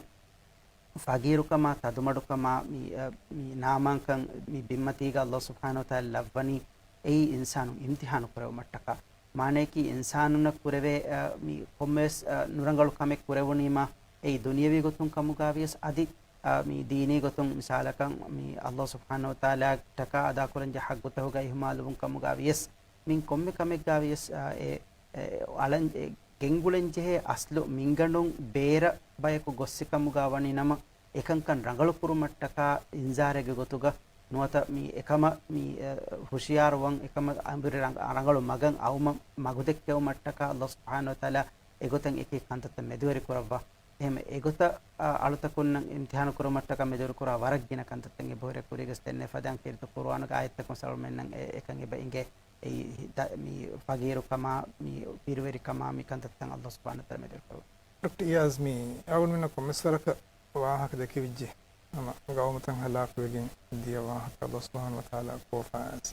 ފަގީރުކަމާ، ތަދުމަޑުކަމާ، މި، އަ، މި ނާމާންކަން މި ބިންމަތީގަ އައްލާހު ސުބްޙާނަހު ވަތަޢާލާ ލައްވަނީ އެއީ އިންސާނުން އިމްތިޙާނު ކުރެވުމަށްޓަކާ. މާނަޔަކީ އިންސާނުންނަށް ކުރެވޭ، އަ، މި ކޮންމެވެސް، އަ، ނުރަނގަޅު ކަމެއް ކުރެވުނީމާ އެއީ ދުނިޔަވީ ގޮތުން ކަމުގަ ވިޔަސް އަދި، އަ، މި ދީނީ ގޮތުން މިސާލަކަށް މި އައްލާހު ސުބްޙާނަހު ވަތަޢާލާ ޓަކާ އަދާކުރަންޖެހޭ ޙައްޤުތަކުގަ އިހުމާލުވުން ކަމުގަ ވިޔަސް މިން ކޮންމެ ކަމެއްގަ ވިޔަސް، އަ، އެ، އެ، އަޅަން، އެ، ގެންގުޅެންޖެހޭ އަސްލު މިންގަނޑުން ބޭރަށް ބަޔަކު ގޮއްސި ކަމުގަ ވަނީ ނަމަ، އެކަންކަން ރަނގަޅުކުރުމަށްޓަކާ އިންޒާރެއްގެ ގޮތުގަ ނުވަތަ މި އެކަމަށް މި، އެ، ހުޝިޔާރުވަން، އެކަމަށް އަނބުރި ރަނގަ-، ރަނގަޅު މަގަށް އައުމަށް މަގުދެއްކެވުމަށްޓަކާ އައްލާހު ސުބްޙާނަހު ވަތަޢާލާ އެގޮތަށް އެކި ކަންތައްތައް މެދުވެރި ކުރައްވާ. އެހެން އެގޮތަށް، އަ، އަޅުތަކުންނަށް އިމްތިޙާނު ކުރުމަށްޓަކާ މެދުވެރި ކުރާ ވަރަށް ގިނަ ކަންތައްތައް އެބަހުރޭ. ކުރީގަސް ދެންނެވި ފަދައިން ކީރިތި ޤުރުއާނުގެ އާޔަތްތަކުން އަޅުމެންނަށް އެ-، އެކަން އެބަ އިނގޭ. އެއީ ދަ-، މި ފަގީރުކަމާ، މި ބިރުވެރިކަމާ، މި ކަންތައްތައް އައްލާހު ސުބްޙާނަހު ވަތަޢާލާ މެދުވެރި ކުރައްވާ. ޑޮކްޓަރ އިޔާޒް، މި އަޅުގަނޑުމެންނަށް ކޮންމެސް ވަރަކަށް ވާހަކަ ދެކެވިއްޖެ. ހަމަ ގައުމުތައް ހަލާކުވެގެން ދިޔަ ވާހަކަ އައްލާހު ސުބްޙާނަހު ވަތަޢާލާ ކޯފާ އައިސް.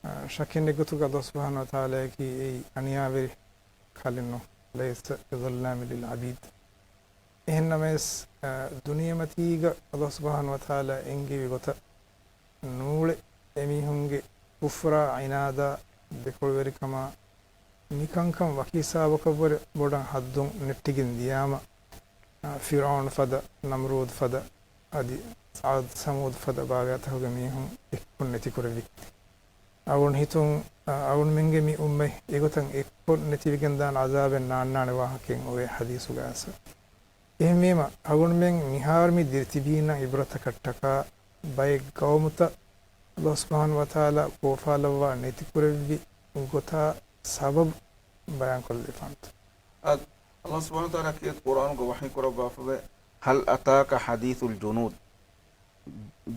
އަ، ޝައްކެއް ނެތް ގޮތުގަ އައްލާހު ސުބްޙާނަހު ވަތަޢާލާއަކީ އެއީ އަނިޔާވެރި ކަލެއް ނޫން. لَيْسَ بِظَلَّامٍ لِلْعَبِيدِ. އެހެންނަމަވެސް، އަ، ދުނިޔެމަތީގަ އައްލާހު ސުބްޙާނަހު ވަތަޢާލާ އެންގެވި ގޮތަށް ނޫޅެ އެމީހުންގެ ކުފްރާ، ޢިނާދާ، ދެކޮޅުވެރިކަމާ، މިކަންކަން ވަކި ހިސާބަކަށްވުރެ ބޮޑަށް ޙައްދުން ނެއްޓިގެން ދިޔާމަ، އަ، ފިރްޢައުނު ފަދަ، ނަމްރޫދު ފަދަ، އަދި ޢާދު ސަމޫދު ފަދަ ބާވަތްތަކުގެ މީހުން އެއްކޮށް ނެތިކުރެއްވި. އަޅުގަނޑު ހިތުން، އަ، އަޅުގަނޑުމެންގެ މި އުއްމަތް އެގޮތަށް އެއްކޮށް ނެތިވެގެންދާނެ ޢަޛާބެއް ނާންނާނެ ވާހަކައެއް އޮވޭ ޙަދީޘުގައި. އެހެންވީމަ، އަޅުގަނޑުމެން މިހާރު މި ދިރިތިބީންނަށް ޢިބްރަތަކަށްޓަކާ، ބައެއް ޤައުމުތައް އައްލާހު ސުބްޙާނަހު ވަތަޢާލާ ކޯފާލައްވާ ނެތިކުރެއްވި ގޮތާ ސަބަބު ބަޔާންކޮށްލައްވާނެތަ؟ އަދި އައްލާހު ސުބްޙާނަހު ވަތަޢާލާ ކީރިތި ޤުރުއާނުގަ ވަޙީ ކުރައްވާފަވޭ، هل أتاك حديث الجنود.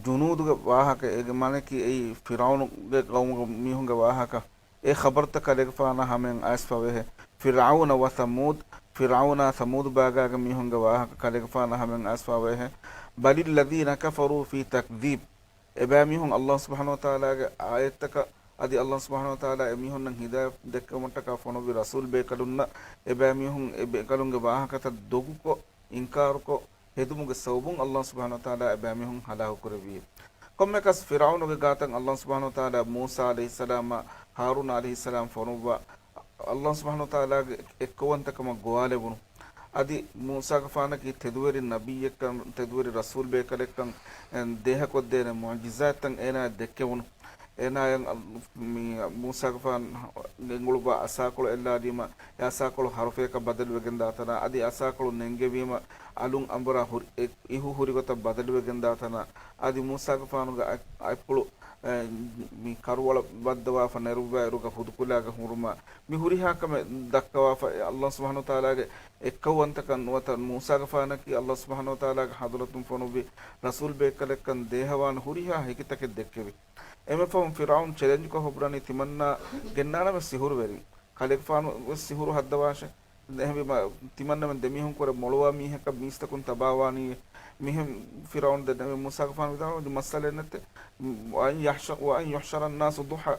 ޖުނޫދުގެ ވާހަކަ، އޭގެ މާނައަކީ އެއީ ފިރްޢައުނުގެ ޤައުމުގެ މީހުންގެ ވާހަކަ. އެ ޚަބަރުތައް ކަލޭގެފާނާ ހަމައަށް އައިސްފަވޭހެ. ފިރްޢައުނަ ވަ ޘަމޫދު، ފިރްޢައުނާ ޘަމޫދު ބާގާގެ މީހުންގެ ވާހަކަ ކަލޭގެފާނާ ހަމައަށް އައިސްފަވޭހެ. ބަލިއްލަޛީނަ ކަފަރޫ ފީ ތަކްޛީބް. އެބައިމީހުން ﷲ ސުބްޙާނަހޫ ވަތަޢާލާގެ އާޔަތްތަކަށް އަދި ﷲ ސުބްޙާނަހޫ ވަތަޢާލާ އެމީހުންނަށް ހިދާޔަތް ދެއްކެވުމަށްޓަކާ ފޮނުއްވި ރަސޫލް ބޭކަލުންނަށް އެބައިމީހުން އެ ބޭކަލުންގެ ވާހަކަތައް ދޮގުކޮށް، އިންކާރުކޮށް، ހެދުމުގެ ސަބަބުން ﷲ ސުބްޙާނަހޫ ވަތަޢާލާ އެބައިމީހުން ހަލާކު ކުރެއްވި. ކޮންމެއަކަސް ފިރްޢައުނުގެ ގާތަށް ﷲ ސުބްޙާނަހޫ ވަތަޢާލާ މޫސާ ޢަލައިހިއްސަލާމާ، ހާރޫން ޢަލައިހިއްސަލާމް ފޮނުއްވާ، ﷲ ސުބްޙާނަހޫ ވަތަޢާލާގެ އެއްކައުވަންތަކަމަށް ގޮވާލެވުނު. އަދި މޫސާގެފާނަކީ ތެދުވެރި ނަބިއްޔެއްކަން، ތެދުވެރި ރަސޫލް ބޭކަލެއްކަން، އެ، ދޭހަކޮށްދޭނެ މުޢުޖިޒާތްތައް އޭނާއަށް ދެއްކެވުނު. އޭނާއަށް މި މޫސާގެފާން ގެންގުޅުއްވާ އަސާކޮޅު އެއްލާލީމަ، އެ އަސާކޮޅު ޙަރުފަޔަކަށް ބަދަލުވެގެންދާތަނާ، އަދި އަސާކޮޅު ނެންގެވީމަ، އަލުން އަނބުރާ ހުރި، އެ، އިހު ހުރިގޮތަށް ބަދަލުވެގެންދާތަނާ، އަދި މޫސާގެފާނުގެ އަތް، އަތްޕުޅު، އެ، މި ކަރުވަޅަށް ވައްދަވާފަ ނެރުއްވާ އިރުގަ ހުދުކުލާގަ ހުރުމާ، މި ހުރިހާ ކަމެއް ދައްކަވާފަ، އެ، ﷲ ސުބްޙާނަހޫ ވަތަޢާލާގެ އެއްކައުވަންތަކަން ނުވަތަ މޫސާގެފާނަކީ ﷲ ސުބްޙާނަހޫ ވަތަޢާލާގެ ޙަޟްރަތުން ފޮނުއްވި ރަސޫލް ބޭކަލެއްކަން ދޭހަވާނެ ހުރިހާ ހެކިތަކެއް ދެއްކެވި. އެންމެ ފަހުން ފިރްޢައުން ޗެލެންޖްކޮށް ހުށްބުނަނީ ތިމަންނާ ގެންނާނަމޭ ސިހުރުވެރިން. ކަލޭގެފާނު ވެސް ސިހުރު ހައްދަވާށޭ. އެހެންވީމަ، ތިމަންނަމެން ދެމީހުންކުރެ މޮޅުވާ މީހަކަށް މީސްތަކުން ތަބާވާނީ. މިހެން ފިރްޢައުން ދެންނެވި މޫސާގެފާނު ވިދާޅުވި މައްސަލައެއް ނެތޭ. ވައަން ޔަޙްޝަ، ވައަން ޔުޙްޝަރަ އައްނާސު ޟުޙާ.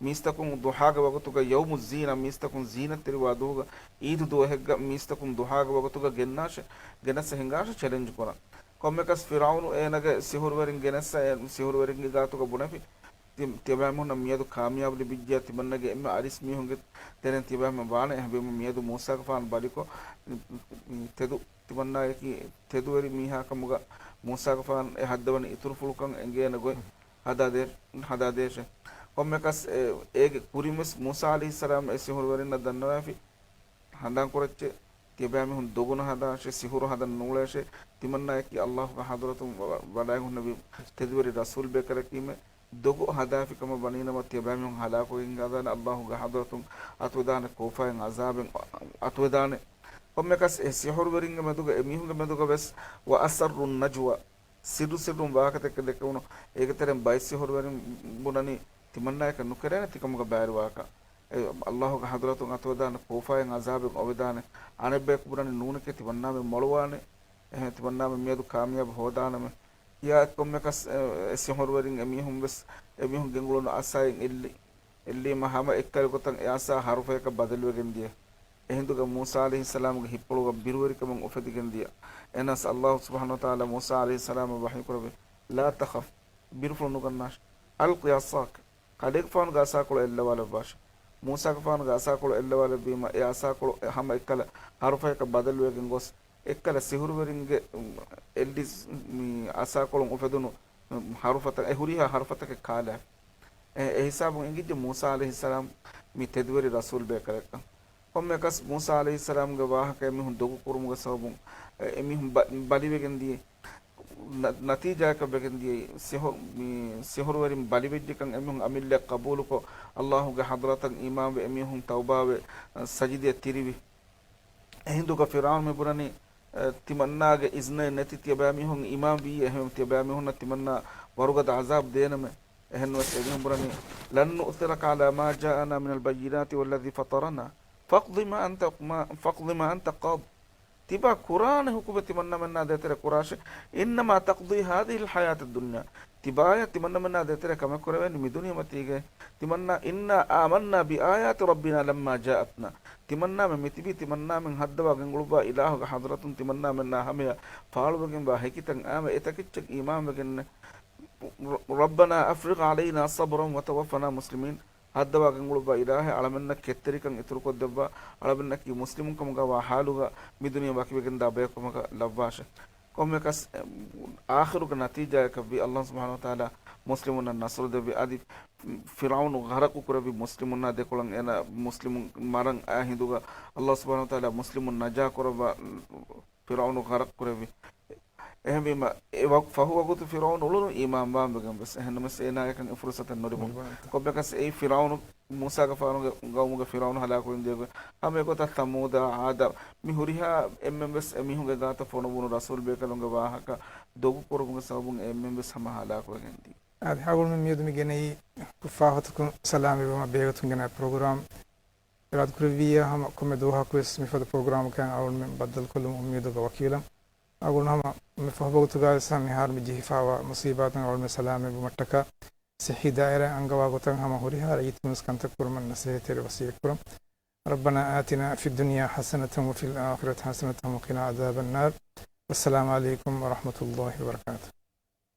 މީސްތަކުން ޟުޙާގެ ވަގުތުގަ ޔައުމުއްޒީނާ، މީސްތަކުން ޒީނަތްތެރިވާ ދުވަހުގަ އީދު ދުވަހެއްގަ މީސްތަކުން ޟުޙާގެ ވަގުތުގަ ގެންނާށޭ، ގެނަސް ހިނގާށޭ ޗެލެންޖް ކުރަން. ކޮންމެކަސް ފިރްޢައުނު އޭނަގެ ސިހުރުވެރިން ގެނެއްސަ އެ ސިހުރުވެރިންގެ ގާތުގަ ބުނެފި. ތި-، ތިޔަބައިމީހުންނަށް މިއަދު ކާމިޔާބު ލިބިއްޖެޔާ ތިމަންނަގެ އެންމެ އަރިސް މީހުންގެ ތެރެއިން ތިޔަބައިމީހުން ވާނެ. އެހެންވީމަ މިއަދު މޫސާގެފާނު ބަލިކޮށް، ތެދު، ތިމަންނާއަކީ ތެދުވެރި މީހާކަމުގަ މޫސާގެފާނު އެ ހައްދަވަނީ އިތުރުފުޅުކަން އެނގޭނެ ގޮތް ހަދާދޭ-، ހަދާދޭށޭ. ކޮންމެކަސް އެ، އޭގެ ކުރިންވެސް މޫސާ ޢަލައިހިއްސަލާމް އެ ސިހުރުވެރިންނަށް ދަންނަވާފި. ހަނދާންކުރައްޗޭ، ތިޔަބައިމީހުން ދޮގު ނުހަދާށޭ، ސިހުރު ހަދަން ނޫޅޭށޭ، ތިމަންނާއަކީ ﷲގެ ޙަޟްރަތުން ވަ-، ވަޑައިގެން ހުންނެވި ތެދުވެރި ރަސޫލް ބޭކަލަކީމެ. ދޮގު ހަދާފި ކަމަށް ވަނީނަމަ، ތިޔަބައިމީހުން ހަލާކުވެގެން ދާނެ، ﷲގެ ޙަޟްރަތުން އަތުވެދާނެ، ކޯފާއިން ޢަޒާބެއް އަތުވެދާނެ. ކޮންމެކަސް އެ ސިހުރުވެރިންގެ މެދުގަ، އެ މީހުންގެ މެދުގަ ވެސް، ވައަސައްރުން ނަޖްވާ، ސިއްރު ސިއްރުން ވާހަކަތަކެއް ދެއްކެވުނު. އޭގެ ތެރެއިން ބައެއް ސިހުރުވެރިން ބުނަނީ، ތިމަންނާއަކަށް ނުކެރޭނެ ތިކަމުގަ ބައިވެރިވާކަށް. އެ ﷲގެ ޙަޟްރަތުން އަތުވެދާނެ، ކޯފާއިން ޢަޒާބެއް އޮވެދާނެ. އަނެއްބަޔަކު ބުނަނީ ނޫނެކޭ، ތިމަންނާމެން މޮޅުވާނެ. އެހެން ތިމަންނާމެން މިއަދު ކާމިޔާބު ހޯދާނަމޭ. ކިޔާ ކޮންމެކަސް، އެ، އެ ސިހުރުވެރިން އެމީހުން ވެސް، އެމީހުން ގެންގުޅުނު އަސާއިން އެއްލި. އެއްލީމަ ހަމަ އެއްކަލި ގޮތަށް އެ އަސާ ޙަރުފަޔަކަށް ބަދަލުވެގެން ދިޔަ. އެހިނދުގަ މޫސާ ޢަލައިހިއްސަލާމުގެ ހިތްޕުޅުގަ ބިރުވެރިކަމެއް އުފެދިގެން ދިޔަ. އެހެނަސް ﷲ ސުބްޙާނަހޫ ވަތަޢާލާ މޫސާ ޢަލައިހިއްސަލާމަށް ވަޙީކުރެއްވި، "لا تخف، ބިރުފުޅު ނުގަންނާށޭ. ألق عصاك، ކަލޭގެފާނުގެ އަސާކޮޅު އެއްލަވާލައްވާށޭ." މޫސާގެފާނުގެ އަސާކޮޅު އެއްލަވާލެއްވީމަ، އެ އަސާކޮޅު ހަމަ އެއްކަލަ ޙަރުފަޔަކަށް ބަދަލުވެގެން ގޮސް، އެއްކަލަ ސިހުރުވެރިންގެ، އު، އެއްލި މި އަސާކޮޅުން އުފެދުނު، އު، ޙަރުފަތައް، އެ ހުރިހާ ޙަރުފަތަކެއް ކާލާފި. އެ، އެ ހިސާބުން އެނގިއްޖެ މޫސާ ޢަލައިހިއްސަލާމް މި ތެދުވެރި ރަސޫލް ބޭކަލެއްކަން. ކޮންމެއަކަސް މޫސާ ޢަލައިހިއްސަލާމްގެ ވާހަކަ އެމީހުން ދޮގު ކުރުމުގެ ސަބަބުން، އެ، އެމީހުން ބަ-، ބަލިވެގެން ދިޔައީ. ނަ-، ނަތީޖާއަކަށް ވެގެން ދިޔައީ، ސިހު-، މި ސިހުރުވެރިން ބަލިވެއްޖެކަން އެމީހުން އަމިއްލަ ޤަބޫލުކޮށް، ﷲގެ ޙަޟްރަތަށް އީމާންވެ އެމީހުން ތައުބާވެ، ސަޖިދަޔަށް ތިރިވި. އެހިނދުގަ ފިރްޢައުނު މި ބުނަނީ، އެ، ތިމަންނާގެ އިޒްނައެއް ނެތި ތިޔަބައިމީހުން އީމާންވީ، އެހެން ތިޔަބައިމީހުންނަށް ތިމަންނާ ވަރުގަދަ ޢަޒާބު ދޭނަމޭ. އެހެންވެސް އެމީހުން ބުނަނީ، "لن نؤثرك على ما جاءنا من البينات والذي فطرنا فاقض ما أنت، ما، فاقض ما أنت قاض." ތިބާ ކުރާނެ ޙުކުމެއް ތިމަންނަމެންނާ ދޭތެރޭ ކުރާށޭ. "إنما تقضي هذه الحياة الدنيا." ތިބާޔަށް ތިމަންނަމެންނާ ދޭތެރޭ ކަމެއް ކުރެވޭނީ މި ދުނިޔެމަތީގައި. ތިމަންނާ، "إنا آمنا بآيات ربنا لما جاءتنا." ތިމަންނާމެން މިތިބީ، ތިމަންނާމެން ހައްދަވާ ގެންގުޅުއްވާ އިލާހުގެ ޙަޟްރަތުން ތިމަންނާމެންނާ ހަމަޔަށް ފާޅުވެގެންވާ ހެކިތައް އާމެ އެތަކެއްޗަށް އީމާންވެގެންނެ. "ربنا أفرغ علينا صبرا وتوفنا مسلمين." ހައްދަވާ ގެންގުޅުއްވާ އިލާހެއް، އަޅަމެންނަށް ކެތްތެރިކަން އިތުރުކޮށްދެއްވާ، އަޅަމެންނަކީ މުސްލިމުން ކަމުގަވާ ޙާލުގަ މި ދުނިޔެ ވަކިވެގެންދާ ބަޔަކު ކަމަކަށް ލައްވާށޭ. ކޮންމެކަސް، އެ، އާޚިރުގެ ނަތީޖާއަކަށްވީ، ﷲ ސުބްޙާނަހޫ ވަތަޢާލާ މުސްލިމުންނަށް ނަޞްރު ދެއްވި. އަދި ފިރްޢައުނު ޣަރަޤު ކުރެއްވި މުސްލިމުންނާ ދެކޮޅަށް އޭނާ މުސްލިމުން މަރަން އައި ހިނދުގަ، ﷲ ސުބްޙާނަހޫ ވަތަޢާލާ މުސްލިމުން ނަޖާ ކުރައްވާ، ފިރްޢައުނު ޣަރަޤު ކުރެއްވި. އެހެންވީމަ، އެ ވަ-، ފަހު ވަގުތު ފިރްޢައުނު އުޅުނު އީމާންވާން ވެގެން ވެސް. އެހެންނަމަވެސް އޭނާޔަކަށް އެ ފުރުޞަތެއް ނުލިބުނު. ނުލިބުނު. ކޮންމެކަސް އެއީ ފިރްޢައުނު މޫސާގެފާނުގެ ގައުމުގެ ފިރްޢައުނު ހަލާކުވެގެން ދިޔަ ގޮތް. ހަމަ އެގޮތަށް ޘަމޫދާ، ޢާދާ، މި ހުރިހާ އެންމެން ވެސް އެމީހުންގެ ގާތަށް ފޮނުއްވުނު ރަސޫލް ބޭކަލުންގެ ވާހަކަ ދޮގު ކުރުމުގެ ސަބަބުން އެ އެންމެން ވެސް ހަމަ ހަލާކުވެގެން ދިޔަ. އާދެ، ހަގުޅުމެން މިއަދު މި ގެނައީ ކުށްފާފަތަކުން ސަލާމް އިވުމަށް ބޭގަތުން ގެނައި ޕްރޮގްރާމް އިރާދަކުރެއްވިއްޔާ ހަމަ ކޮންމެ ދުވަހަކުވެސް މިފަދަ ޕްރޮގްރާމަކާ އަޅުންމެން ބައްދަލުކޮށްލުމުގެ އުއްމީދުގަ ވަކިވެލަން. އަޅުގަނޑު ހަމަ މި ފަހުބަގުތުގަވެސް ހަމަ މިހާރު މި ޖެހިފާވާ މުސީބާތުން އަޅުންމެން ސަލާމަތްވުމަށްޓަކާ ޞިއްޙީ ދާއިރާއިން އަންގަވާ ގޮތަށް ހަމަ ހުރިހާ ރައްޔިތުންވެސް ކަންތައް ކުރުމަށް ނަސޭހަތްތެރި ވަސިއްޔަތްކުރަން. ربنا آتنا في الدنيا حسنة وفي الآخرة حسنة وقنا عذاب النار. والسلام عليكم ورحمة الله وبركاته.